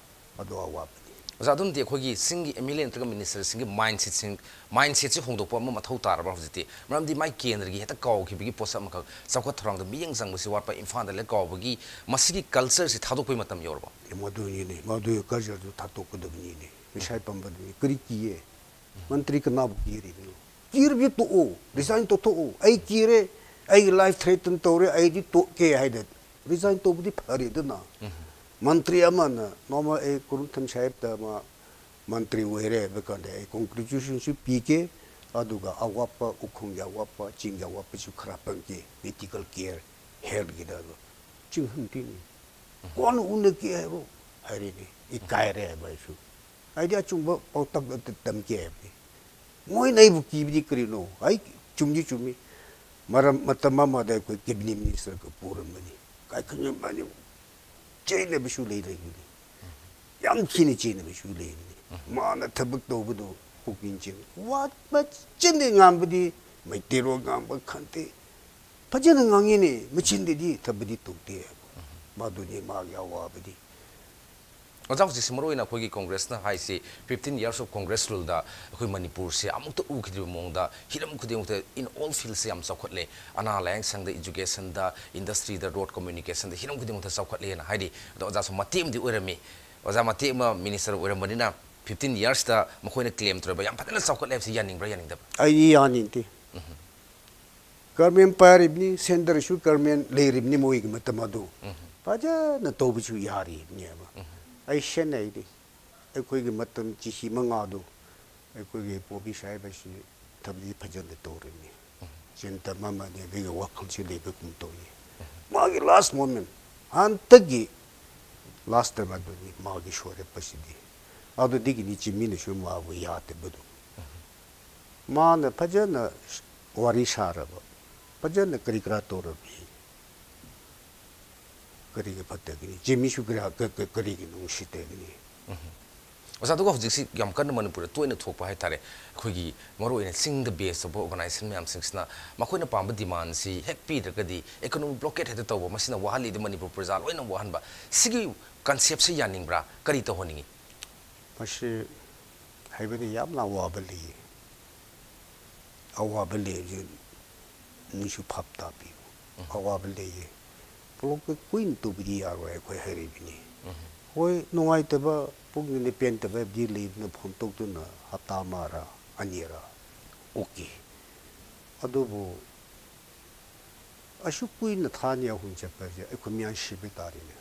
ꯑꯗꯨ ꯑꯋꯥꯕꯅꯤ꯫ ꯑꯣꯖꯥ, ꯑꯗꯨꯝꯗꯤ ꯑꯩꯈꯣꯏꯒꯤ ꯆꯤꯡꯒꯤ ꯑꯦꯝ ꯑꯦꯜ ꯑꯦ ꯅꯠꯇ꯭ꯔꯒ ꯃꯤꯅꯤꯁꯇꯔꯁꯤꯡꯒꯤ ꯃꯥꯏꯟꯁꯦꯠꯁꯤꯡ, ꯃꯥꯏꯟꯁꯦꯠꯁꯦ ꯍꯣꯡꯗꯣꯛꯄ ꯑꯃ ꯃꯊꯧ ꯇꯥꯔꯕ꯭ꯔꯥ ꯍꯧꯖꯤꯛꯇꯤ? ꯃꯔꯝꯗꯤ ꯃꯥꯏ ꯀꯦꯟꯗ꯭ꯔꯒꯤ ꯍꯦꯛꯇ ꯀꯥꯎꯈꯤꯕꯒꯤ ꯄꯣꯠꯁꯛ ꯑꯃꯈꯛ, ꯆꯥꯎꯈꯠ ꯊꯧꯔꯥꯡꯗ ꯃꯤꯠꯌꯦꯡ ꯆꯪꯕꯁꯤ ꯋꯥꯠꯄ, ꯏꯝꯐꯥꯜꯗ ꯂꯦꯛ ꯀꯥꯎꯕꯒꯤ ꯃꯁꯤꯒꯤ ꯀꯜꯆꯔꯁꯤ ꯊꯥꯗꯣꯛꯄꯒꯤ ꯃꯇꯝ ꯌꯧꯔꯕꯣ? ꯃꯗꯨꯅꯤꯅꯦ, ꯃꯗꯨꯒꯤ ꯀꯜꯆꯔꯗꯨ ꯊꯥꯗꯣꯛꯀꯗꯕꯅꯤꯅꯦ꯫ ꯄꯩꯁꯥ ꯄꯥꯝꯕꯗꯨꯅꯤ꯫ ꯀꯔꯤ ꯀꯤꯌꯦ? ꯃꯟꯇ꯭ꯔꯤ ꯀꯅꯥꯕꯨ ꯀꯤꯔꯤꯕꯅꯣ? ꯀꯤꯔꯕꯗꯤ ꯇꯣꯛꯑꯣ, ꯔꯤꯖꯥꯏꯟ ꯇꯧꯊꯣꯛꯑꯣ꯫ "ꯑꯩ ꯀꯤꯔꯦ, ꯑꯩꯒꯤ ꯂꯥꯏꯐ ꯊ꯭ꯔꯦꯇꯟ ꯇꯧꯔꯦ, ꯑꯩꯗꯤ ꯇꯣꯛꯀꯦ" ꯍꯥꯏꯅ ꯔꯤꯖꯥꯏꯟ ꯇꯧꯕꯗꯤ ꯐꯔꯦꯗꯅ꯫ ꯎꯝ꯫ ꯃꯟꯇ꯭ꯔꯤ ꯑꯃꯅ ꯅꯣꯡꯃ ꯑꯩ ꯀꯣꯔꯟꯊꯟ ꯁꯥꯍꯦꯕꯇ ꯑꯃ ꯃꯟꯇ꯭ꯔꯤ ꯑꯣꯏꯔꯦ ꯍꯥꯏꯕ ꯀꯥꯟꯗ ꯑꯩ ꯀꯣꯡꯒ꯭ꯔꯦꯆꯨꯂꯦꯁꯟꯁꯨ ꯄꯤꯒꯦ, ꯑꯗꯨꯒ ꯑꯋꯥꯠꯄ, ꯎꯈꯣꯡꯒꯤ ꯑꯋꯥꯠꯄ, ꯆꯤꯡꯒꯤ ꯑꯋꯥꯠꯄꯁꯨ ꯈꯔ ꯄꯪꯒꯦ, ꯃꯦꯗꯤꯀꯦꯜ ꯀꯦꯌꯔ, ꯍꯦꯜꯊꯀꯤꯗ꯫ ꯑꯗꯣ ꯆꯤꯡꯍꯟꯗꯤꯅꯤ꯫ "ꯀꯣꯟꯅ ꯎꯅꯒꯦ ꯍꯥꯏꯕ꯭ꯔꯣ?" ꯍꯥꯏꯔꯤꯅꯤ꯫ ꯏꯀꯥꯏꯔꯦ ꯍꯥꯏꯕ ꯑꯩꯁꯨ꯫ ꯑꯩꯗꯤ ꯑꯆꯨꯝꯕ ꯄꯥꯎꯇꯥꯛ ꯑꯗꯨ ꯇꯝꯒꯦ ꯍꯥꯏꯕꯅꯤ꯫ ꯃꯣꯏꯅ ꯑꯩꯕꯨ ꯀꯤꯕꯗꯤ ꯀꯔꯤꯅꯣ? ꯑꯩ ꯆꯨꯝꯗꯤ ꯆꯨꯝꯃꯤ꯫ ꯃꯔꯝ ꯃꯇꯝ ꯑꯃꯗ ꯑꯩꯈꯣꯏ ꯀꯦꯕꯤꯅꯦꯠ ꯃꯤꯅꯤꯁꯇꯔꯒ ꯄꯨꯔꯝꯕꯅꯤ꯫ ꯀꯥꯏꯈꯪ ꯏꯕꯥꯅꯤ ꯆꯦꯟꯅꯕꯁꯨ ꯂꯩꯔꯤꯕꯅꯤ꯫ ꯌꯥꯝ ꯊꯤꯅ ꯆꯦꯟꯅꯕꯁꯨ ꯂꯩꯕꯅꯤ꯫ ꯃꯥꯅ ꯊꯕꯛ ꯇꯧꯕꯗꯨ ꯄꯨꯛꯅꯤꯡ ꯆꯦꯟ ꯋꯥ ꯃꯆꯤꯟꯗ ꯉꯥꯡꯕꯗꯤ ꯃꯩꯇꯩꯂꯣꯟ ꯉꯥꯡꯕ ꯈꯪꯗꯦ꯫ ꯐꯖꯅ ꯉꯥꯡꯉꯤꯅꯦ, ꯃꯆꯤꯟꯗꯗꯤ ꯊꯕꯛꯇꯤ ꯇꯧꯗꯦ ꯍꯥꯏꯕ꯫ ꯃꯥꯗꯨꯅꯤ ꯃꯥꯒꯤ ꯑꯋꯥꯕꯗꯤ꯫ ꯑꯣꯖꯥ, ꯍꯧꯖꯤꯛꯁꯦ ꯃꯔꯨꯑꯣꯏꯅ ꯑꯩꯈꯣꯏꯒꯤ ꯀꯣꯡꯒ꯭ꯔꯦꯁꯅ ꯍꯥꯏꯁꯤ fifteen years of Congress ruleꯗ ꯑꯩꯈꯣꯏ ꯃꯅꯤꯄꯨꯔꯁꯦ ꯑꯃꯨꯛꯇ ꯎꯈꯤꯗ꯭ꯔꯤꯕ ꯃꯑꯣꯡꯗ ꯍꯤꯔꯝ ꯈꯨꯗꯤꯡꯃꯛꯇ in all fieldsꯁꯦ ꯌꯥꯝ ꯆꯥꯎꯈꯠꯂꯦ꯫ ꯑꯅꯥ ꯂꯥꯌꯦꯡ ꯁꯪꯗ, educationꯗ, industryꯗ, road communicationꯗ, ꯍꯤꯔꯝ ꯈꯨꯗꯤꯡꯃꯛꯇ ꯆꯥꯎꯈꯠꯂꯦꯅ ꯍꯥꯏꯔꯤ꯫ ꯑꯗꯣ ꯑꯣꯖꯥꯁꯨ ꯃꯇꯦꯛ ꯑꯃꯗꯤ ꯑꯣꯏꯔꯝꯃꯤ꯫ ꯑꯣꯖꯥ ꯃꯇꯦꯛ ꯑꯃ ꯃꯤꯅꯤꯁꯇꯔ ꯑꯣꯏꯔꯝꯕꯅꯤꯅ fifteen yearsꯇ ꯃꯈꯣꯏꯅ claim ꯇꯧꯔꯤꯕ ꯌꯥꯝ ꯐꯖꯅ ꯆꯥꯎꯈꯠꯂꯦ ꯍꯥꯏꯕꯁꯤ ꯌꯥꯅꯤꯡꯕ꯭ꯔꯥ ꯌꯥꯅꯤꯡꯗꯕ꯭ꯔꯥ? ꯑꯩꯗꯤ ꯌꯥꯅꯤꯡꯗꯦ꯫ ꯒꯔꯃꯦꯟ ꯄꯥꯏꯔꯤꯕꯅꯤ, ꯁꯦꯟꯇꯔꯁꯨ ꯒꯔꯃꯦꯟ ꯂꯩꯔꯤꯕꯅꯤ ꯃꯣꯏꯒꯤ ꯃꯇꯝ ꯑꯗꯨ꯫ ꯐꯖꯅ ꯇꯧꯕꯁꯨ ꯌꯥꯔꯤꯕꯅꯦꯕ꯫ ꯑꯩ ꯁꯦꯟꯅꯩꯗꯤ ꯑꯩꯈꯣꯏꯒꯤ ꯃꯇꯝ ꯆꯍꯤ ꯃꯉꯥꯗꯨ ꯑꯩꯈꯣꯏꯒꯤ ꯄꯣꯕꯤ ꯁꯥꯍꯦꯕ ꯑꯁꯤ ꯊꯕꯛꯇꯤ ꯐꯖꯅ ꯇꯧꯔꯤꯕꯅꯤ꯫ ꯆꯤꯟꯇꯝ ꯑꯃꯗꯤ ꯑꯩꯈꯣꯏꯒꯤ ꯋꯥꯈꯜꯁꯤ ꯂꯩꯕꯒꯨꯝ ꯇꯧꯏ꯫ ꯃꯥꯒꯤ last moment, ꯍꯟꯇꯛꯀꯤ last term ꯑꯗꯨꯅꯤ ꯃꯥꯒꯤ ꯁꯣꯏꯔꯛꯄꯁꯤꯗꯤ꯫ ꯑꯗꯨꯗꯒꯤꯗꯤ ꯆꯤꯃꯤꯅꯁꯨ ꯃꯥꯕꯨ ꯌꯥꯗꯕꯗꯨ꯫ ꯃꯥꯅ ꯐꯖꯅ ꯋꯥꯔꯤ ꯁꯥꯔꯕ, ꯐꯖꯅ ꯀꯔꯤ ꯀꯔꯥ ꯇꯧꯔꯕꯤ, ꯀꯔꯤꯒꯤ ꯐꯠꯇꯒꯅꯤ? ꯆꯤꯃꯤꯁꯨ ꯀꯔꯤ-, ꯀ-, ꯀ-, ꯀꯔꯤꯒꯤ ꯅꯨꯡꯁꯤꯠꯇꯒꯅꯤ? ꯑꯣꯖꯥ, ꯑꯗꯨꯒ ꯍꯧꯖꯤꯛꯁꯤ ꯌꯥꯝ ꯀꯟꯅ ꯃꯅꯤꯄꯨꯔꯗ ꯇꯣꯏꯅ ꯊꯣꯛꯄ ꯍꯥꯏꯇꯥꯔꯦ, ꯑꯩꯈꯣꯏꯒꯤ ꯃꯔꯨꯑꯣꯏꯅ ꯆꯤꯡꯗ base ꯇꯧꯕ organization ꯃꯌꯥꯝꯁꯤꯡꯁꯤꯅ ꯃꯈꯣꯏꯅ ꯄꯥꯝꯕ demandꯁꯤ ꯍꯦꯛ ꯄꯤꯗ꯭ꯔꯒꯗꯤ economic blockade ꯍꯦꯛꯇ ꯇꯧꯕ, ꯃꯁꯤꯅ ꯋꯥꯍꯜꯂꯤ, ꯑꯗꯨ ꯃꯅꯤꯄꯨꯔ ꯄ꯭ꯔꯖꯥ ꯂꯣꯏꯅ ꯋꯥꯍꯟꯕ꯫ ꯁꯤꯒꯤ conceptꯁꯤ ꯌꯥꯅꯤꯡꯕ꯭ꯔꯥ? ꯀꯔꯤ ꯇꯧꯍꯟꯅꯤꯡꯉꯤ? ꯃꯁꯤ ꯍꯥꯏꯕꯗꯤ ꯌꯥꯝꯅ ꯑꯋꯥꯕ ꯂꯩꯌꯦ꯫ ꯑꯋꯥꯕ ꯂꯩꯔꯁꯨ ꯅꯣꯏꯁꯨ ꯚꯥꯞ ꯇꯥꯕꯤꯌꯨ꯫ ꯑꯋꯥꯕ ꯂꯩꯌꯦ꯫ Blockade ꯀꯨꯏꯅ ꯇꯧꯕꯗꯤ ꯌꯥꯔꯣꯏ ꯑꯩꯈꯣꯏ ꯍꯥꯏꯔꯤꯕꯅꯤ꯫ ꯍꯣꯏ, ꯅꯨꯡꯉꯥꯏꯇꯕ, ꯄꯨꯛꯅꯤꯡꯗ ꯄꯦꯟꯗꯕ ꯍꯥꯏꯕꯗꯤ ꯂꯩꯕꯅ ꯐꯣꯟ ꯇꯧꯗꯨꯅ ꯍꯞꯇꯥ ꯑꯃꯔ ꯑꯅꯤꯔ, okay꯫ ꯑꯗꯨꯕꯨ ꯑꯁꯨꯛ ꯀꯨꯏꯅ ꯊꯥ ꯑꯅꯤ ꯑꯍꯨꯝ ꯆꯠꯄꯁꯦ ꯑꯩꯈꯣꯏ ꯃꯤꯌꯥꯝ ꯁꯤꯕ ꯇꯥꯔꯦꯅꯦ꯫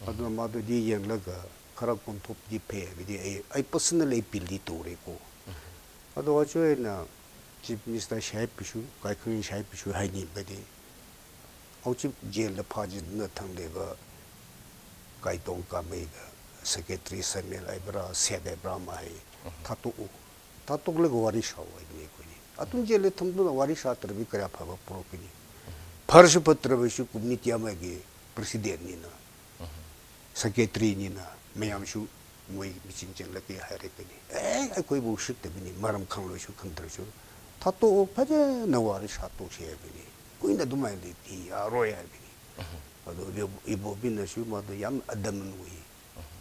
ꯑꯗꯨꯅ ꯃꯗꯨꯗꯤ ꯌꯦꯡꯂꯒ ꯈꯔ ꯀꯣꯝꯊꯣꯛꯄꯗꯤ ꯐꯩ ꯍꯥꯏꯕꯗꯤ ꯑꯩ, ꯑꯩ personal appealꯗꯤ ꯇꯧꯔꯦꯀꯣ꯫ ꯑꯗꯣ ꯑꯩꯁꯨ ꯑꯩꯅ Chief Minister ꯁꯥꯍꯦꯕꯄꯨꯁꯨ, ꯀꯥꯏꯈꯪ ꯁꯥꯍꯦꯕꯄꯨꯁꯨ ꯍꯥꯏꯅꯤꯡꯕꯗꯤ, ꯍꯧꯖꯤꯛ ꯖꯦꯜꯗ ꯐꯥꯖꯤꯟꯗꯨꯅ ꯊꯝꯂꯤꯕ ꯀꯥꯏꯇꯣꯡ ꯀꯥꯃꯩꯒ secretary ꯁꯃꯤꯔ ꯍꯥꯏꯕ꯭ꯔꯥ, ꯁꯦꯠ ꯍꯥꯏꯕ꯭ꯔꯥ ꯑꯃ ꯍꯥꯏ, ꯊꯥꯗꯣꯛꯎ꯫ ꯊꯥꯗꯣꯛꯂꯒ ꯋꯥꯔꯤ ꯁꯥꯎ ꯍꯥꯏꯕꯅꯤ ꯑꯩꯈꯣꯏꯗꯤ꯫ ꯑꯗꯨꯝ ꯖꯦꯜꯗ ꯊꯝꯗꯨꯅ ꯋꯥꯔꯤ ꯁꯥꯗ꯭ꯔꯕꯗꯤ ꯀꯌꯥ ꯐꯕ ꯄꯨꯔꯛꯀꯅꯤ? ꯐꯔꯁꯨ ꯐꯠꯇ꯭ꯔꯕꯁꯨ ꯀꯝꯃ꯭ꯌꯨꯅꯤꯇꯤ ꯑꯃꯒꯤ ꯄ꯭ꯔꯁꯤꯗꯦꯟꯅꯤꯅ, ꯁꯦꯀ꯭ꯔꯦꯇꯔꯤꯅꯤꯅ, ꯃꯌꯥꯝꯁꯨ ꯃꯣꯏ ꯃꯤꯆꯤꯟ ꯆꯪꯂꯛꯀꯦ ꯍꯥꯏꯔꯛꯀꯅꯤ꯫ ꯑꯦ, ꯑꯩꯈꯣꯏꯕꯨ ꯎꯁꯤꯠꯇꯕꯅꯤ, ꯃꯔꯝ ꯈꯪꯂꯣꯏꯁꯨ ꯈꯪꯗ꯭ꯔꯁꯨ ꯊꯥꯗꯣꯛꯑꯣ, ꯐꯖꯅ ꯋꯥꯔꯤ ꯁꯥꯗꯣꯛꯁꯤ ꯍꯥꯏꯕꯅꯤ꯫ ꯀꯨꯏꯅ ꯑꯗꯨꯃꯥꯏꯅ ꯂꯩꯗꯤ ꯌꯥꯔꯣꯏ ꯍꯥꯏꯕꯅꯤ꯫ ꯑꯗꯣ ꯏꯕꯣ-, ꯏꯕꯣꯕꯤꯅꯁꯨ ꯃꯥꯗꯣ ꯌꯥꯝ ꯑꯗꯃꯟ ꯑꯣꯏꯌꯦ꯫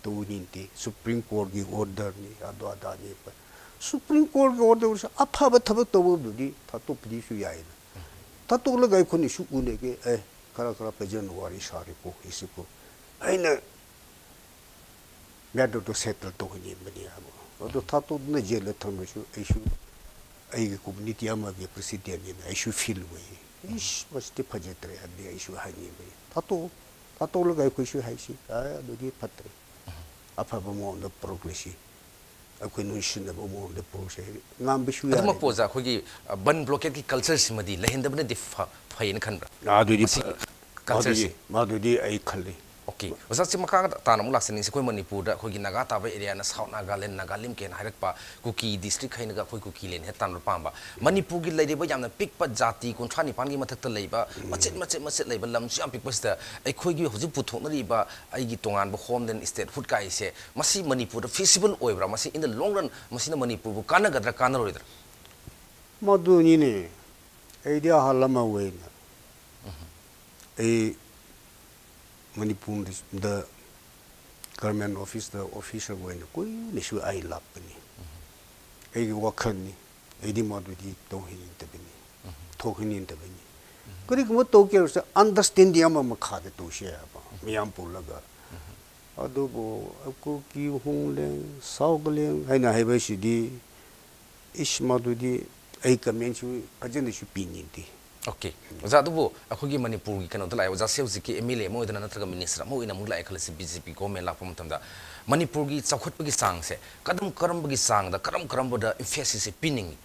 ꯇꯧꯅꯤꯡꯗꯦ, ꯁꯨꯄ꯭ꯔꯤꯝ ꯀꯣꯔꯠꯀꯤ ꯑꯣꯔꯗꯔꯅꯤ, ꯑꯗꯨ ꯑꯗꯥꯅꯤ꯫ ꯁꯨꯄ꯭ꯔꯤꯝ ꯀꯣꯔꯠꯀꯤ ꯑꯣꯔꯗꯔꯁꯨ ꯑꯐꯕ ꯊꯕꯛ ꯇꯧꯕꯗꯨꯗꯤ ꯊꯥꯗꯣꯛꯄꯗꯤꯁꯨ ꯌꯥꯏꯅ꯫ ꯊꯥꯗꯣꯛꯂꯒ ꯑꯩꯈꯣꯏꯅꯁꯨ ꯎꯅꯒꯦ, ꯑꯦ, ꯈꯔ ꯈꯔ ꯐꯖꯅ ꯋꯥꯔꯤ ꯁꯥꯔꯦꯀꯣ, ꯑꯩꯁꯤꯀꯣ꯫ ꯑꯩꯅ ꯃꯦꯇꯔꯗꯣ ꯁꯦꯇꯜ ꯇꯧꯍꯟꯅꯤꯡꯕꯅꯤ ꯍꯥꯏꯕ꯫ ꯑꯗꯣ ꯊꯥꯗꯣꯛꯇꯨꯅ ꯖꯦꯜꯗ ꯊꯝꯃꯁꯨ ꯑꯩꯁꯨ ꯑꯩꯒꯤ ꯀꯝꯃ꯭ꯌꯨꯅꯤꯇꯤ ꯑꯃꯒꯤ ꯄ꯭ꯔꯁꯤꯗꯦꯟꯅꯤꯅ ꯑꯩꯁꯨ ꯐꯤꯜ ꯑꯣꯏꯌꯦ꯫ ꯏꯁ, ꯃꯁꯤꯗꯤ ꯐꯖꯗ꯭ꯔꯦ ꯍꯥꯏꯕꯗꯤ ꯑꯩꯁꯨ ꯍꯥꯏꯅꯤꯡꯕꯅꯤ꯫ ꯊꯥꯗꯣꯛꯑꯣ꯫ ꯊꯥꯗꯣꯛꯂꯒ ꯑꯩꯈꯣꯏꯁꯨ ꯍꯥꯏꯁꯤ, "ꯑꯦ, ꯑꯗꯨꯗꯤ ꯐꯠꯇ꯭ꯔꯦ꯫ ꯑꯐꯕ ꯃꯑꯣꯡꯗ ꯄꯨꯔꯛꯂꯁꯤ꯫ ꯑꯩꯈꯣꯏ ꯅꯨꯡꯁꯤꯅꯕ ꯃꯑꯣꯡꯗ ꯄꯨꯔꯛꯁꯤ꯫ ꯉꯥꯡꯕꯁꯨ ꯌꯥꯔꯦ꯫" ꯑꯗꯨꯃꯛꯄꯨ ꯑꯣꯖꯥ, ꯑꯩꯈꯣꯏꯒꯤ, ꯑ, ꯕꯟ ꯕ꯭ꯂꯣꯀꯦꯠꯀꯤ ꯀꯜꯆꯔꯁꯤꯃꯗꯤ ꯂꯩꯍꯟꯗꯕꯅꯗꯤ ꯐ-, ꯐꯩꯌꯦꯅ ꯈꯟꯕ꯭ꯔꯥ? ꯑꯗꯨꯗꯤ ꯃꯁꯤꯒꯤ ꯐ-, ꯀꯜꯆꯔꯁꯤ? ꯃꯗꯨꯗꯤ, ꯃꯗꯨꯗꯤ ꯑꯩ ꯈꯜꯂꯤ꯫ ꯑꯣꯀꯦ꯫ ꯑꯣꯖꯥ, ꯁꯤ ꯃꯈꯥ ꯇꯥꯅ ꯑꯃꯨꯛ ꯂꯥꯛꯆꯅꯤꯡꯉꯤꯁꯤ ꯑꯩꯈꯣꯏ ꯃꯅꯤꯄꯨꯔꯗ ꯑꯩꯈꯣꯏꯒꯤ ꯅꯥꯒꯥ ꯇꯥꯕ ꯑꯦꯔꯤꯌꯥꯅ ꯁꯥꯎꯠ ꯅꯥꯒꯥꯂꯦꯟ, ꯅꯥꯒꯥꯂꯤꯝ ꯀꯦꯅ ꯍꯥꯏꯔꯛꯄ, ꯀꯨꯀꯤ ꯗꯤꯁꯇ꯭ꯔꯤꯛ ꯍꯥꯏꯅꯒ ꯑꯩꯈꯣꯏ ꯀꯨꯀꯤꯂꯦꯟ ꯍꯦꯛ ꯇꯥꯟꯕ ꯄꯥꯝꯕ꯫ ꯃꯅꯤꯄꯨꯔꯒꯤ ꯂꯩꯔꯤꯕ ꯌꯥꯝꯅ ꯄꯤꯛꯄ ꯖꯥꯇꯤ ꯀꯨꯟꯊ꯭ꯔꯥ ꯅꯤꯄꯥꯟꯒꯤ ꯃꯊꯛꯇ ꯂꯩꯕ ꯃꯆꯦꯠ ꯃꯆꯦꯠ ꯃꯆꯦꯠ ꯂꯩꯕ ꯂꯝꯁꯨ ꯌꯥꯝ ꯄꯤꯛꯄꯁꯤꯗ ꯑꯩꯈꯣꯏꯒꯤ ꯍꯧꯖꯤꯛ ꯄꯨꯊꯣꯛꯅꯔꯤꯕ ꯑꯩꯒꯤ ꯇꯣꯉꯥꯟꯕ ꯍꯣꯝꯂꯦꯟ ꯁ꯭ꯇꯦꯠꯍꯨꯗ ꯀꯥꯏꯁꯦ, ꯃꯁꯤ ꯃꯅꯤꯄꯨꯔꯗ ꯐꯤꯖꯤꯕꯜ ꯑꯣꯏꯕ꯭ꯔꯥ? ꯃꯁꯤ in the long run ꯃꯁꯤꯅ ꯃꯅꯤꯄꯨꯔꯕꯨ ꯀꯥꯟꯅꯒꯗ꯭ꯔꯥ ꯀꯥꯟꯅꯔꯣꯏꯗ꯭ꯔꯥ? ꯃꯗꯨꯅꯤꯅꯦ꯫ ꯑꯩꯗꯤ ꯑꯍꯜ ꯑꯃ ꯑꯣꯏꯅ ꯑꯩ ꯃꯅꯤꯄꯨꯔꯗ ꯒꯚꯔꯟꯃꯦꯟ ꯑꯣꯐꯤꯁꯇ ꯑꯣꯐꯤꯁꯔ ꯑꯣꯏꯅ ꯀꯨꯏꯅꯁꯨ ꯑꯩ ꯂꯥꯛꯄꯅꯤ꯫ ꯑꯩꯒꯤ ꯋꯥꯈꯜꯅꯤ꯫ ꯑꯩꯗꯤ ꯃꯗꯨꯗꯤ ꯇꯧꯍꯟꯅꯤꯡꯗꯕꯅꯤ, ꯊꯣꯛꯍꯟꯅꯤꯡꯗꯕꯅꯤ꯫ ꯀꯔꯤꯒꯨꯝꯕ ꯇꯧꯒꯦ ꯍꯥꯏꯔꯁꯨ ꯑꯟꯗꯔꯁꯇꯦꯟꯗꯤꯡ ꯑꯃ ꯃꯈꯥꯗ ꯇꯧꯁꯦ ꯍꯥꯏꯕ, ꯃꯌꯥꯝ ꯄꯨꯜꯂꯒ꯫ ꯑꯗꯨꯕꯨ ꯀꯨꯀꯤ ꯍꯣꯝꯂꯦꯟ, ꯁꯥꯎꯠꯂꯦꯟ ꯍꯥꯏꯅ ꯍꯥꯏꯕꯁꯤꯗꯤ, ꯏꯁ, ꯃꯗꯨꯗꯤ ꯑꯩ ꯀꯃꯦꯟꯁꯨ ꯐꯖꯅꯁꯨ ꯄꯤꯅꯤꯡꯗꯦ꯫ ꯑꯣꯀꯦ꯫ ꯑꯣꯖꯥ, ꯑꯗꯨꯕꯨ ꯑꯩꯈꯣꯏꯒꯤ ꯃꯅꯤꯄꯨꯔꯒꯤ ꯀꯩꯅꯣꯗ ꯂꯥꯛꯑꯦ, ꯑꯣꯖꯥꯁꯦ ꯍꯧꯖꯤꯛꯀꯤ ꯑꯦꯝ ꯑꯦꯜ ꯑꯦ ꯑꯃ ꯑꯣꯏꯗꯅ ꯅꯠꯇ꯭ꯔꯒ ꯃꯤꯅꯤꯁꯇꯔ ꯑꯃ ꯑꯣꯏꯅ ꯑꯃꯨꯛ ꯂꯥꯛꯑꯦ ꯈꯜꯂꯁꯤ, ꯕꯤ ꯖꯦ ꯄꯤ ꯒꯣꯔꯃꯦꯟ ꯂꯥꯛꯄ ꯃꯇꯝꯗ ꯃꯅꯤꯄꯨꯔꯒꯤ ꯆꯥꯎꯈꯠꯄꯒꯤ ꯆꯥꯡꯁꯦ ꯀꯔꯝ ꯀꯔꯝꯕꯒꯤ ꯆꯥꯡꯗ, ꯀꯔꯝ ꯀꯔꯝꯕꯗ ꯏꯝꯐꯦꯁꯤꯁꯁꯦ ꯄꯤꯅꯤꯡꯉꯤ?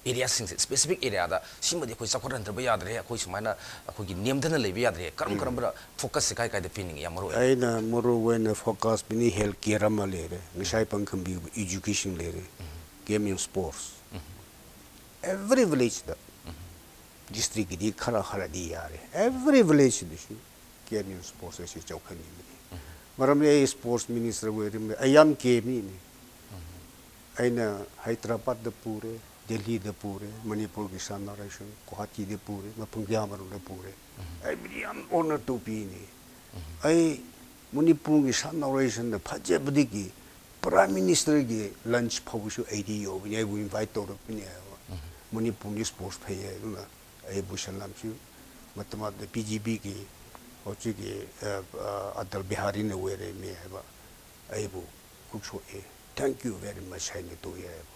ꯑꯦꯔꯤꯌꯥꯁꯤꯡꯁꯦ, ꯁ꯭ꯄꯦꯁꯤꯐꯤꯛ ꯑꯦꯔꯤꯌꯥꯗ ꯁꯤꯃꯗꯤ ꯑꯩꯈꯣꯏ ꯆꯥꯎꯈꯠꯍꯟꯗꯕ ꯌꯥꯗ꯭ꯔꯦ, ꯑꯩꯈꯣꯏ ꯁꯨꯃꯥꯏꯅ ꯑꯩꯈꯣꯏꯒꯤ ꯅꯦꯝꯊꯅ ꯂꯩꯕ ꯌꯥꯗ꯭ꯔꯦ, ꯀꯔꯝ ꯀꯔꯝꯕꯗ ꯐꯣꯀꯁꯁꯦ ꯀꯥꯏ ꯀꯥꯏꯗ ꯄꯤꯅꯤꯡꯉꯤ ꯌꯥꯝ ꯃꯔꯨ ꯑꯣꯏꯅ? ꯑꯩꯅ ꯃꯔꯨ ꯑꯣꯏꯅ ꯐꯣꯀꯁ ꯄꯤꯅꯤꯡꯉꯤ ꯍꯦꯜꯊ ꯀꯦꯌꯔ ꯑꯃ ꯂꯩꯔꯦ, ꯉꯁꯥꯏ ꯄꯟꯈꯤꯕ ꯏꯖꯨꯀꯦꯁꯟ ꯂꯩꯔꯦ, ꯒꯦꯝ ꯑꯦꯟ ꯁ꯭ꯄꯣꯔꯠꯁ꯫ ꯑꯦꯚ꯭ꯔꯤ ꯚꯤꯂꯦꯖꯇ, ꯗꯤꯁꯇ꯭ꯔꯤꯛꯀꯤꯗꯤ ꯈꯔ ꯈꯔꯗꯤ ꯌꯥꯔꯦ, ꯑꯦꯚ꯭ꯔꯤ ꯚꯤꯂꯦꯖꯇꯁꯨ ꯀꯦ ꯑꯦꯟ ꯌꯨ ꯁ꯭ꯄꯣꯔꯠꯁ ꯑꯁꯤ ꯆꯥꯎꯈꯠꯅꯤꯡꯕꯅꯤ꯫ ꯃꯔꯝꯗꯤ ꯑꯩ ꯁ꯭ꯄꯣꯔꯠꯁ ꯃꯤꯅꯤꯁꯇꯔ ꯑꯣꯏꯔꯝꯕ ꯑꯩ ꯌꯥꯝ ꯀꯦ ꯃꯤꯅꯤ꯫ ꯑꯩꯅ ꯍꯥꯏꯗ꯭ꯔꯕꯥꯗꯇ ꯄꯨꯔꯦ, ꯗꯦꯜꯂꯤꯗ ꯄꯨꯔꯦ, ꯃꯅꯤꯄꯨꯔꯒꯤ ꯁꯥꯟꯅꯔꯣꯏꯁꯤꯡ ꯒꯨꯋꯥꯍꯥꯇꯤꯗ ꯄꯨꯔꯦ, ꯃꯐꯝ ꯀꯌꯥ ꯑꯃꯔꯣꯝꯗ ꯄꯨꯔꯦ꯫ ꯑꯩꯕꯨꯗꯤ ꯌꯥꯝ ꯑꯣꯅꯔ ꯇꯧꯕꯤꯅꯤ꯫ ꯑꯩ ꯃꯅꯤꯄꯨꯔꯒꯤ ꯁꯥꯟꯅꯔꯣꯏꯁꯤꯡꯅ ꯐꯖꯕꯗꯒꯤ ꯄ꯭ꯔꯥꯏꯝ ꯃꯤꯅꯤꯁꯇꯔꯒꯤ ꯂꯟꯆ ꯐꯥꯎꯕꯁꯨ ꯑꯩꯗꯤ ꯌꯧꯕꯅꯤ, ꯑꯩꯕꯨ ꯏꯟꯚꯥꯏꯠ ꯇꯧꯔꯛꯄꯅꯤ ꯍꯥꯏꯕ꯫ ꯃꯅꯤꯄꯨꯔꯒꯤ ꯁ꯭ꯄꯣꯔꯠꯁ ꯐꯩ ꯍꯥꯏꯗꯨꯅ ꯑꯩꯕꯨ ꯁꯂꯥꯝꯁꯨ ꯃꯇꯝ ꯑꯃꯗ ꯕꯤ ꯖꯦ ꯄꯤꯒꯤ ꯍꯧꯖꯤꯛꯀꯤ, ꯑ, ꯑ, ꯑꯇꯜ ꯕꯤꯍꯥꯔꯤꯅ ꯑꯣꯏꯔꯝꯃꯤ ꯍꯥꯏꯕ ꯑꯩꯕꯨ ꯈꯨꯠ ꯁꯣꯛꯑꯦ, "Thank you very much" ꯍꯥꯏꯅ ꯇꯧꯏ ꯍꯥꯏꯕ꯫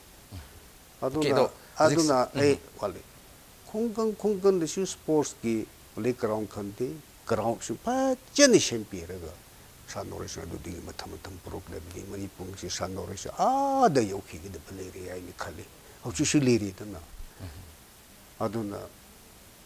ꯑꯗꯨꯅ, ꯑꯗꯣ ꯍꯧꯖꯤꯛ ꯑꯗꯨꯅ ꯑꯩ ꯋꯥꯠꯂꯤ꯫ ꯈꯨꯡꯒꯪ ꯈꯨꯡꯒꯪꯗꯁꯨ ꯁ꯭ꯄꯣꯔꯠꯁꯀꯤ ꯄ꯭ꯂꯦꯒ꯭ꯔꯥꯎꯟ ꯈꯪꯗꯦ, ꯒ꯭ꯔꯥꯎꯟꯁꯨ ꯐꯖꯅ ꯁꯦꯝꯕꯤꯔꯒ ꯁꯥꯟꯅꯔꯣꯏꯁꯤꯡ ꯑꯗꯨꯗꯒꯤ ꯃꯊꯪ ꯃꯊꯪ ꯄꯨꯔꯛꯂꯕꯗꯤ ꯃꯅꯤꯄꯨꯔꯒꯤꯁꯤ ꯁꯥꯟꯅꯔꯣꯏꯁꯤ ꯑꯥꯗ ꯌꯧꯈꯤꯒꯗꯕ ꯂꯩꯔꯦ ꯍꯥꯏꯅ ꯈꯜꯂꯤ꯫ ꯍꯧꯖꯤꯛꯁꯨ ꯂꯩꯔꯤꯗꯅ꯫ ꯑꯗꯨꯅ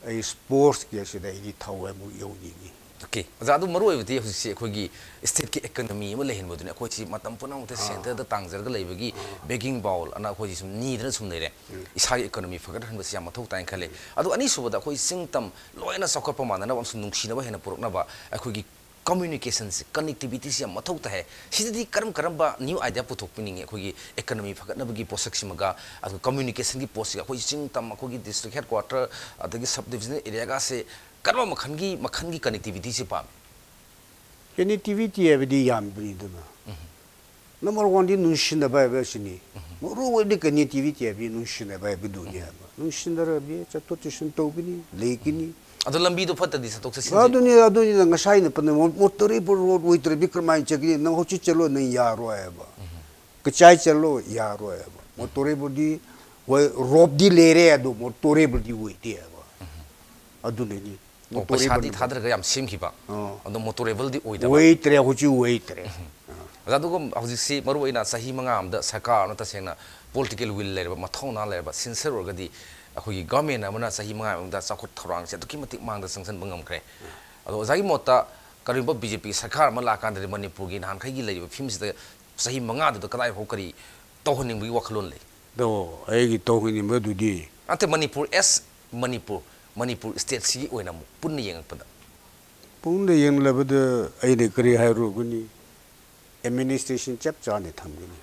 ꯑꯩ ꯁ꯭ꯄꯣꯔꯠꯁꯀꯤ ꯑꯁꯤꯗ ꯑꯩꯗꯤ ꯊꯋꯥꯏꯃꯨꯛ ꯌꯧꯅꯤꯡꯉꯤ꯫ ꯑꯣꯀꯦ, ꯑꯣꯖꯥ, ꯑꯗꯨ ꯃꯔꯨ ꯑꯣꯏꯕꯗꯤ ꯍꯧꯖꯤꯛꯁꯤ ꯑꯩꯈꯣꯏꯒꯤ ꯁ꯭ꯇꯦꯠꯀꯤ ꯏꯀꯣꯅꯣꯃꯤ ꯑꯃ ꯂꯩꯍꯟꯕꯗꯨꯅꯤ꯫ ꯑꯩꯈꯣꯏꯁꯤ ꯃꯇꯝ ꯄꯨꯝꯅꯃꯛꯇ ꯁꯦꯟꯇꯔꯗ ꯇꯥꯡꯖꯔꯒ ꯂꯩꯕꯒꯤ ꯕꯦꯒꯤꯡ ꯕꯥꯎꯜ ꯑꯅ ꯑꯩꯈꯣꯏꯁꯤ ꯁꯨꯝ ꯅꯤꯗꯅ ꯁꯨꯝ ꯂꯩꯔꯦ꯫ ꯏꯁꯥꯒꯤ ꯏꯀꯣꯅꯣꯃꯤ ꯐꯒꯠꯍꯟꯕꯁꯤ ꯌꯥꯝ ꯃꯊꯧ ꯇꯥꯏꯅ ꯈꯜꯂꯤ꯫ ꯑꯗꯨ ꯑꯅꯤꯁꯨꯕꯗ ꯑꯩꯈꯣꯏ ꯆꯤꯡ ꯇꯝ ꯂꯣꯏꯅ ꯆꯥꯎꯈꯠꯄ ꯃꯥꯟꯅꯅꯕ ꯑꯃꯁꯨꯡ ꯅꯨꯡꯁꯤꯅꯕ ꯍꯦꯟꯅ ꯄꯨꯔꯛꯅꯕ ꯑꯩꯈꯣꯏꯒꯤ ꯀꯝꯃ꯭ꯌꯨꯅꯤꯀꯦꯁꯟꯁꯤ, ꯀꯅꯦꯛꯇꯤꯚꯤꯇꯤꯁꯤ ꯌꯥꯝ ꯃꯊꯧ ꯇꯥꯏ꯫ ꯁꯤꯗꯗꯤ ꯀꯔꯝ ꯀꯔꯝꯕ ꯅ꯭ꯌꯨ ꯑꯥꯏꯗꯤꯌꯥ ꯄꯨꯊꯣꯛꯄꯤꯅꯤꯡꯉꯤ? ꯑꯩꯈꯣꯏꯒꯤ ꯏꯀꯣꯅꯣꯃꯤ ꯐꯒꯠꯅꯕꯒꯤ ꯄꯣꯠꯁꯛꯁꯤꯃꯒ, ꯑꯗꯨꯒ ꯀꯝꯃ꯭ꯌꯨꯅꯤꯀꯦꯁꯟꯒꯤ ꯄꯣꯠꯁꯤꯒ, ꯑꯩꯈꯣꯏ ꯆꯤꯡ ꯇꯝ, ꯑꯩꯈꯣꯏꯒꯤ ꯗꯤꯁꯇ꯭ꯔꯤꯛ ꯍꯦꯗꯀ꯭ꯋꯥꯇꯔ, ꯑꯗꯒꯤ ꯁꯕ ꯗꯤꯕꯤꯖꯅꯦꯜ ꯑꯦꯔꯤꯌꯥꯒꯁꯦ ꯀꯔꯝꯕ ꯃꯈꯜꯒꯤ, ꯃꯈꯜꯒꯤ ꯀꯅꯦꯛꯇꯤꯚꯤꯇꯤꯁꯤ ꯄꯥꯝꯃꯤ? ꯀꯅꯦꯛꯇꯤꯚꯤꯇꯤ ꯍꯥꯏꯕꯗꯤ ꯌꯥꯝꯕꯅꯤꯗꯅ꯫ ꯅꯝꯕꯔ ꯋꯥꯟꯗꯤ ꯅꯨꯡꯁꯤꯅꯕ ꯍꯥꯏꯕ ꯑꯁꯤꯅꯤ꯫ ꯃꯔꯨ ꯑꯣꯏꯅ ꯀꯅꯦꯛꯇꯤꯚꯤꯇꯤ ꯍꯥꯏꯕꯗꯤ ꯅꯨꯡꯁꯤꯅꯕ ꯍꯥꯏꯕꯗꯨꯅꯤ ꯍꯥꯏꯕ꯫ ꯅꯨꯡꯁꯤꯅꯔꯕꯗꯤ ꯆꯠꯊꯣꯛ ꯆꯠꯁꯤꯟ ꯇꯧꯒꯅꯤ, ꯂꯩꯒꯅꯤ꯫ ꯑꯗꯣ ꯂꯝꯕꯤꯗꯣ ꯐꯠꯇꯗꯤ ꯆꯠꯊꯣꯛ ꯆꯠꯁꯤꯟꯁꯦ ꯑꯗꯨꯅꯤ, ꯑꯗꯨꯅꯤꯅ ꯉꯁꯥꯏꯅ ꯄꯟꯕ ꯃꯣ-, ꯃꯣꯇꯣꯔꯦꯕꯜ ꯔꯣꯗ ꯑꯣꯏꯗ꯭ꯔꯗꯤ ꯀꯔꯝꯍꯥꯏꯅ ꯆꯠꯀꯅꯤ? ꯅꯪ ꯍꯧꯖꯤꯛ ꯆꯠꯂꯣ, ꯅꯪ ꯌꯥꯔꯣꯏ ꯍꯥꯏꯕ꯫ ꯀꯆꯥꯏ ꯆꯠꯂꯣ, ꯌꯥꯔꯣꯏ ꯍꯥꯏꯕ꯫ ꯃꯣꯇꯣꯔꯦꯕꯜꯗꯤ ꯍꯣꯏ, ꯔꯣꯞꯗꯤ ꯂꯩꯔꯦ, ꯑꯗꯨ ꯃꯣꯇꯣꯔꯦꯕꯜꯗꯤ ꯑꯣꯏꯗꯦ ꯍꯥꯏꯕ꯫ ꯑꯗꯨꯅꯅꯤ꯫ ꯑꯣ, ꯄꯩꯁꯥꯗꯤ ꯃꯣꯇꯣꯔꯦꯕꯜ ꯊꯥꯗꯔꯒ ꯌꯥꯝ ꯁꯦꯝꯈꯤꯕ꯫ ꯑꯥ꯫ ꯑꯗꯣ ꯃꯣꯇꯣꯔꯦꯕꯜꯗꯤ ꯑꯣꯏꯗꯕ꯫ ꯑꯣꯏꯗ꯭ꯔꯦ, ꯍꯧꯖꯤꯛ ꯑꯣꯏꯗ꯭ꯔꯦ꯫ ꯑꯥ꯫ ꯑꯣꯖꯥ, ꯑꯗꯨꯒ ꯍꯧꯖꯤꯛꯁꯤ ꯃꯔꯨꯑꯣꯏꯅ ꯆꯍꯤ ꯃꯉꯥ ꯑꯃꯗ ꯁꯔꯀꯥꯔ ꯑꯃ ꯇꯁꯦꯡꯅ ꯄꯣꯂꯤꯇꯤꯀꯦꯜ ꯋꯤꯜ ꯂꯩꯔꯕ, ꯃꯊꯧꯅꯥ ꯂꯩꯔꯕ, ꯁꯤꯟꯁꯔ ꯑꯣꯏꯔꯒꯗꯤ ꯑꯩꯈꯣꯏꯒꯤ ꯒꯚꯔꯟꯃꯦꯟ ꯑꯃꯅ ꯆꯍꯤ ꯃꯉꯥ ꯃꯅꯨꯡꯗ ꯆꯥꯎꯈꯠ ꯊꯧꯔꯥꯡꯁꯦ ꯑꯗꯨꯛꯀꯤ ꯃꯇꯤꯛ ꯃꯥꯡꯗ ꯆꯪꯁꯤꯟꯕ ꯉꯝꯈ꯭ꯔꯦ꯫ ꯑꯗꯣ ꯑꯣꯖꯥꯒꯤ ꯃꯣꯠꯇ ꯀꯔꯤꯒꯨꯝꯕ ꯕꯤ ꯖꯦ ꯄꯤꯒꯤ ꯁꯔꯀꯥꯔ ꯑꯃ ꯂꯥꯛꯀꯥꯟꯗꯗꯤ ꯃꯅꯤꯄꯨꯔꯒꯤ ꯅꯍꯥꯟꯈꯩꯒꯤ ꯂꯩꯔꯤꯕ ꯐꯤꯕꯝꯁꯤꯗ ꯆꯍꯤ ꯃꯉꯥꯗꯨꯗ ꯀꯗꯥꯏꯐꯥꯎ ꯀꯔꯤ ꯇꯧꯍꯟꯅꯤꯡꯕꯒꯤ ꯋꯥꯈꯜꯂꯣꯟ ꯂꯩ? ꯑꯗꯣ ꯑꯩꯒꯤ ꯇꯧꯍꯟꯅꯤꯡꯕꯗꯨꯗꯤ, ꯅꯠꯇꯦ, ꯃꯅꯤꯄꯨꯔ ꯑꯦꯁ ꯃꯅꯤꯄꯨꯔ, ꯃꯅꯤꯄꯨꯔ ꯁ꯭ꯇꯦꯠꯁꯤꯒꯤ ꯑꯣꯏꯅ ꯑꯃꯨꯛ ꯄꯨꯟꯅ ꯌꯦꯡꯉꯛꯄꯗ꯫ ꯄꯨꯟꯅ ꯌꯦꯡꯂꯕꯗ ꯑꯩꯅ ꯀꯔꯤ ꯍꯥꯏꯔꯨꯒꯅꯤ? ꯑꯦꯗꯃꯤꯅꯤꯁꯇ꯭ꯔꯦꯁꯟ ꯆꯞ ꯆꯥꯅ ꯊꯝꯒꯅꯤ꯫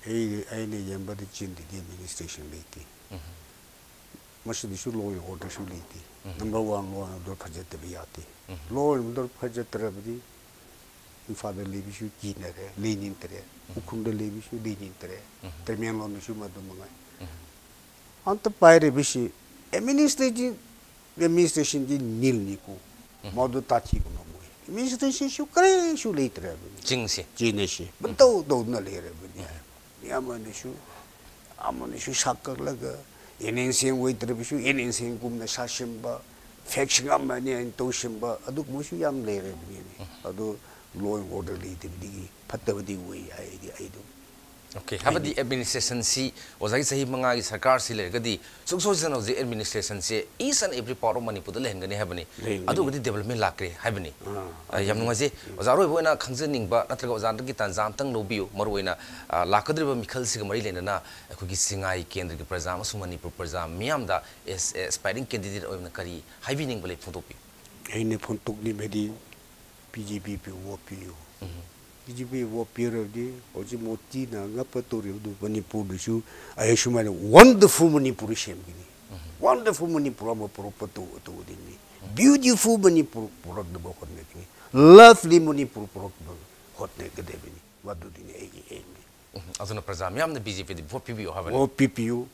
ꯑꯩ ꯑꯩꯅ ꯌꯦꯡꯕꯗ ꯆꯤꯡꯗꯗꯤ ꯑꯦꯗꯃꯤꯅꯤꯁꯇ꯭ꯔꯦꯁꯟ ꯂꯩꯇꯦ꯫ ꯃꯁꯤꯗꯁꯨ ꯂꯣ ꯑꯦꯟ ꯑꯣꯔꯗꯔꯁꯨ ꯂꯩꯇꯦ꯫ Number one, law and order ꯐꯖꯗꯕ ꯌꯥꯗꯦ꯫ ꯂꯣ ꯑꯦꯟ ꯑꯣꯔꯗꯔ ꯐꯖꯗ꯭ꯔꯕꯗꯤ ꯏꯝꯐꯥꯜꯗ ꯂꯩꯕꯁꯨ ꯀꯤꯅꯔꯦ, ꯂꯩꯅꯤꯡꯗ꯭ꯔꯦ꯫ ꯎꯈ꯭ꯔꯨꯜꯗ ꯂꯩꯕꯁꯨ ꯂꯩꯅꯤꯡꯗ꯭ꯔꯦ꯫ ꯇꯃꯦꯡꯂꯣꯡꯗꯁꯨ ꯃꯗꯨ ꯃꯉꯥꯏ꯫ ꯑꯝꯇ ꯄꯥꯏꯔꯤꯕꯁꯤ ꯑꯦꯗꯃꯤꯅꯤꯁꯇ꯭ꯔꯦꯇꯤꯚ ꯑꯦꯗꯃꯤꯅꯤꯁꯇ꯭ꯔꯦꯁꯟꯗꯤ ꯅꯤꯜꯅꯤꯀꯣ꯫ ꯃꯗꯨ ꯇꯥꯊꯤꯕ ꯉꯝꯃꯣꯏ꯫ ꯑꯦꯗꯃꯤꯅꯤꯁꯇ꯭ꯔꯦꯁꯟꯁꯨ ꯀꯔꯤꯁꯨ ꯂꯩꯇ꯭ꯔꯕꯅꯤ꯫ ꯆꯤꯡꯁꯦ꯫ ꯆꯤꯡ ꯑꯁꯤ ꯄꯪꯇꯧ ꯇꯧꯗꯨꯅ ꯂꯩꯔꯕꯅꯤ꯫ ꯃꯤ ꯑꯃꯅꯁꯨ ꯑꯃꯅꯁꯨ ꯁꯥꯀꯛꯂꯒ ꯑꯦꯟ ꯑꯦꯟ ꯁꯦꯡ ꯑꯣꯏꯗ꯭ꯔꯕꯁꯨ ꯑꯦꯟ ꯑꯦꯟ ꯁꯦꯡꯒꯨꯝꯅ ꯁꯥꯁꯤꯟꯕ, ꯐꯦꯛꯁꯟ ꯑꯃꯅꯤ ꯍꯥꯏꯅ ꯇꯧꯁꯤꯟꯕ, ꯑꯗꯨꯒꯨꯝꯕꯁꯨ ꯌꯥꯝ ꯂꯩꯔꯕꯅꯤꯅꯦ꯫ ꯑꯗꯨ ꯂꯣ ꯑꯦꯟ ꯑꯣꯔꯗꯔ ꯂꯩꯇꯕꯗꯒꯤ ꯐꯠꯇꯕꯗꯤ ꯑꯣꯏ ꯍꯥꯏꯗꯤ ꯑꯩ ꯑꯗꯨꯝ ꯑꯣꯀꯦ, ꯍꯥꯏꯕꯗꯤ ꯑꯦꯗꯃꯤꯅꯤꯁꯇ꯭ꯔꯦꯁꯟꯁꯤ, ꯑꯣꯖꯥꯒꯤ ꯆꯍꯤ ꯃꯉꯥꯒꯤ ꯁꯔꯀꯥꯔꯁꯤ ꯂꯩꯔꯒꯗꯤ ꯁꯨꯡꯁꯣꯏ ꯁꯣꯏꯗꯅ ꯍꯧꯖꯤꯛ ꯑꯦꯗꯃꯤꯅꯤꯁꯇ꯭ꯔꯦꯁꯟꯁꯦ each and every part of ꯃꯅꯤꯄꯨꯔꯗ ꯂꯩꯍꯟꯒꯅꯤ ꯍꯥꯏꯕꯅꯤ꯫ ꯂꯩꯍꯟꯒꯅꯤ꯫ ꯑꯗꯨꯒꯗꯤ ꯗꯦꯕꯂꯞꯃꯦꯟ ꯂꯥꯛꯈ꯭ꯔꯦ ꯍꯥꯏꯕꯅꯤ꯫ ꯑꯥ, ꯑ, ꯌꯥꯝ ꯑꯗꯨꯅꯤ꯫ ꯅꯨꯡꯉꯥꯏꯖꯩ꯫ ꯑꯣꯖꯥ ꯑꯔꯣꯏꯕ ꯑꯣꯏꯅ ꯈꯪꯖꯅꯤꯡꯕ ꯅꯠꯇ꯭ꯔꯒ ꯑꯣꯖꯥꯗꯒꯤ ꯇꯥꯟꯖꯥ ꯑꯝꯇꯪ ꯂꯧꯕꯤꯌꯨ꯫ ꯃꯔꯨꯑꯣꯏꯅ, ꯑ, ꯂꯥꯛꯀꯗꯧꯔꯤꯕ ꯃꯤꯈꯜꯁꯤꯒ ꯃꯔꯤ ꯂꯩꯅꯅ ꯑꯩꯈꯣꯏꯒꯤ ꯁꯤꯡꯉꯥꯏ ꯀꯦꯟꯗ꯭ꯔꯒꯤ ꯄ꯭ꯔꯖꯥ ꯑꯃꯁꯨꯡ ꯃꯅꯤꯄꯨꯔ ꯄ꯭ꯔꯖꯥ ꯃꯤꯌꯥꯝꯗ ꯑꯦꯁ ꯑꯦꯁꯄꯥꯏꯔꯤꯡ ꯀꯦꯟꯗꯤꯗꯦꯠ ꯑꯣꯏꯅ ꯀꯔꯤ ꯍꯥꯏꯕꯤꯅꯤꯡꯕ ꯂꯩ, ꯐꯣꯡꯗꯣꯛꯄꯤꯌꯨ꯫ ꯑꯩꯅ ꯐꯣꯟꯇꯣꯛꯂꯤꯕꯗꯤ ꯕꯤ ꯖꯦ ꯄꯤ ꯄꯤꯌꯨ, ꯚꯣꯠ ꯄꯤꯌꯨ꯫ ꯕꯤ ꯖꯦ ꯄꯤ ꯚꯣꯠ ꯄꯤꯔꯕꯗꯤ ꯍꯧꯖꯤꯛ ꯃꯣꯗꯤꯅ ꯉꯛꯄ ꯇꯧꯔꯤꯕꯗꯨ ꯃꯅꯤꯄꯨꯔꯗꯁꯨ ꯑꯩ ꯁꯨꯃꯥꯏꯅ ꯋꯟꯗꯔꯐꯨꯜ ꯃꯅꯤꯄꯨꯔ ꯁꯦꯝꯒꯅꯤ꯫ ꯋꯟꯗꯔꯐꯨꯜ ꯃꯅꯤꯄꯨꯔ ꯑꯃ ꯄꯨꯔꯛꯄ ꯇꯧ-, ꯇꯧꯒꯗꯕꯅꯤ꯫ ꯕ꯭ꯌꯨꯇꯤꯐꯨꯜ ꯃꯅꯤꯄꯨꯔ ꯄꯨꯔꯛꯅꯕ ꯍꯣꯠꯅꯒꯅꯤ꯫ ꯂꯚꯂꯤ ꯃꯅꯤꯄꯨꯔ ꯄꯨꯔꯛꯅꯕ ꯍꯣꯠꯅꯒꯗꯕꯅꯤ꯫ ꯃꯗꯨꯗꯤꯅꯦ ꯑꯩꯒꯤ ꯑꯦꯝꯅꯤ꯫ ꯎꯝ, ꯑꯗꯨꯅ ꯄ꯭ꯔꯖꯥ ꯃꯤꯌꯥꯝꯅ ꯕꯤ ꯖꯦ ꯄꯤꯗ ꯚꯣꯠ ꯄꯤꯕꯤꯌꯨ ꯍꯥꯏꯕꯅꯤ꯫ ꯚꯣꯠ ꯄꯤꯕꯤꯌꯨ꯫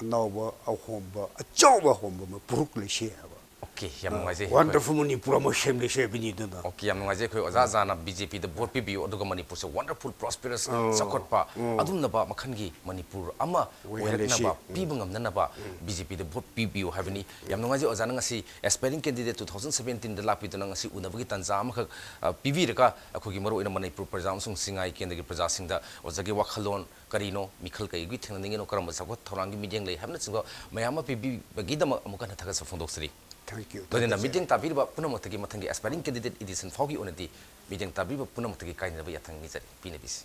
ꯑꯅꯧꯕ ꯑꯍꯣꯡꯕ ꯑꯆꯧꯕ ꯑꯍꯣꯡꯕ ꯑꯃ ꯄꯨꯔꯛꯂꯁꯤ ꯍꯥꯏꯕ꯫ ꯑꯣꯀꯦ, ꯌꯥꯝ ꯅꯨꯡꯉꯥꯏꯖꯩ꯫ ꯋꯟꯗꯔꯐꯨꯜ ꯃꯅꯤꯄꯨꯔ ꯑꯃ ꯁꯦꯝꯂꯁꯤ ꯍꯥꯏꯕꯅꯤ ꯑꯗꯨꯅ꯫ ꯑꯣꯀꯦ, ꯌꯥꯝ ꯅꯨꯡꯉꯥꯏꯖꯩ꯫ ꯑꯩꯈꯣꯏ ꯑꯣꯖꯥ ꯑꯣꯖꯥꯅ ꯕꯤ ꯖꯦ ꯄꯤꯗ ꯚꯣꯠ ꯄꯤꯕꯤꯌꯨ, ꯑꯗꯨꯒ ꯃꯅꯤꯄꯨꯔꯁꯦ ꯋꯟꯗꯔꯐꯨꯜ, ꯄ꯭ꯔꯣꯁꯄꯦꯔꯁ, ꯑꯥ, ꯆꯥꯎꯈꯠꯄ, ꯑꯥ꯫ ꯑꯗꯨꯝꯂꯕ ꯃꯈꯜꯒꯤ ꯃꯅꯤꯄꯨꯔ ꯑꯃ ꯑꯣꯏꯍꯜꯂꯁꯤ꯫ ꯑꯣꯏꯔꯛꯅꯕ, ꯎꯝ꯫ ꯄꯤꯕ ꯉꯝꯅꯅꯕ ꯕꯤ ꯖꯦ ꯄꯤꯗ ꯚꯣꯠ ꯄꯤꯕꯤꯌꯨ ꯍꯥꯏꯕꯅꯤ꯫ ꯌꯥꯝ ꯅꯨꯡꯉꯥꯏꯖꯩ ꯑꯣꯖꯥꯅ ꯉꯁꯤ ꯑꯦꯁꯄꯥꯏꯔꯤꯡ ꯀꯦꯟꯗꯤꯗꯦꯠ ꯇꯨ ꯊꯥꯎꯖꯟ ꯁꯕꯦꯟꯇꯤꯟꯗ ꯂꯥꯛꯄꯤꯗꯨꯅ ꯉꯁꯤ ꯎꯅꯕꯒꯤ ꯇꯥꯟꯖꯥ ꯑꯃꯈꯛ, ꯑ, ꯄꯤꯕꯤꯔꯒ ꯑꯩꯈꯣꯏꯒꯤ ꯃꯔꯨꯑꯣꯏꯅ ꯃꯅꯤꯄꯨꯔ ꯄ꯭ꯔꯖꯥ ꯑꯃꯁꯨꯡ ꯁꯤꯡꯉꯥꯏ ꯀꯦꯟꯗ꯭ꯔꯒꯤ ꯄ꯭ꯔꯖꯥꯁꯤꯡꯗ ꯑꯣꯖꯥꯒꯤ ꯋꯥꯈꯜꯂꯣꯟ ꯀꯔꯤꯅꯣ, ꯃꯤꯈꯜ ꯀꯩꯒꯤ ꯊꯦꯡꯅꯅꯤꯡꯉꯤꯅꯣ, ꯀꯔꯝꯕ ꯆꯥꯎꯈꯠ ꯊꯧꯔꯥꯡꯒꯤ ꯃꯤꯠꯌꯦꯡ ꯂꯩ ꯍꯥꯏꯕꯅꯆꯤꯡꯕ ꯃꯌꯥꯝ ꯑꯃ ꯄꯤꯕꯤꯕꯒꯤꯗꯃꯛ ꯑꯃꯨꯛ ꯍꯟꯅ ꯊꯥꯒꯠꯆꯕ ꯐꯣꯡꯗꯣꯛꯆꯔꯤ꯫ Thank you. ꯂꯣꯏꯅꯅ ꯊꯥꯒꯠꯆꯔꯤ꯫ ꯃꯤꯠꯌꯦꯡ ꯇꯥꯕꯤꯔꯤꯕ ꯄꯨꯝꯅꯃꯛꯇꯒꯤ ꯃꯊꯪꯒꯤ ꯑꯦꯁꯄꯥꯏꯔꯤꯡ ꯀꯦꯟꯗꯤꯗꯦꯠ ꯏꯗꯤꯁꯟ ꯐꯥꯎꯒꯤ ꯑꯣꯏꯅꯗꯤ ꯃꯤꯠꯌꯦꯡ ꯇꯥꯕꯤꯔꯤꯕ ꯄꯨꯝꯅꯃꯛꯇꯒꯤ ꯀꯥꯏꯅꯅꯕ ꯌꯥꯊꯪ ꯅꯤꯖꯔꯤ, ꯄꯤꯅꯕꯤꯁꯤ꯫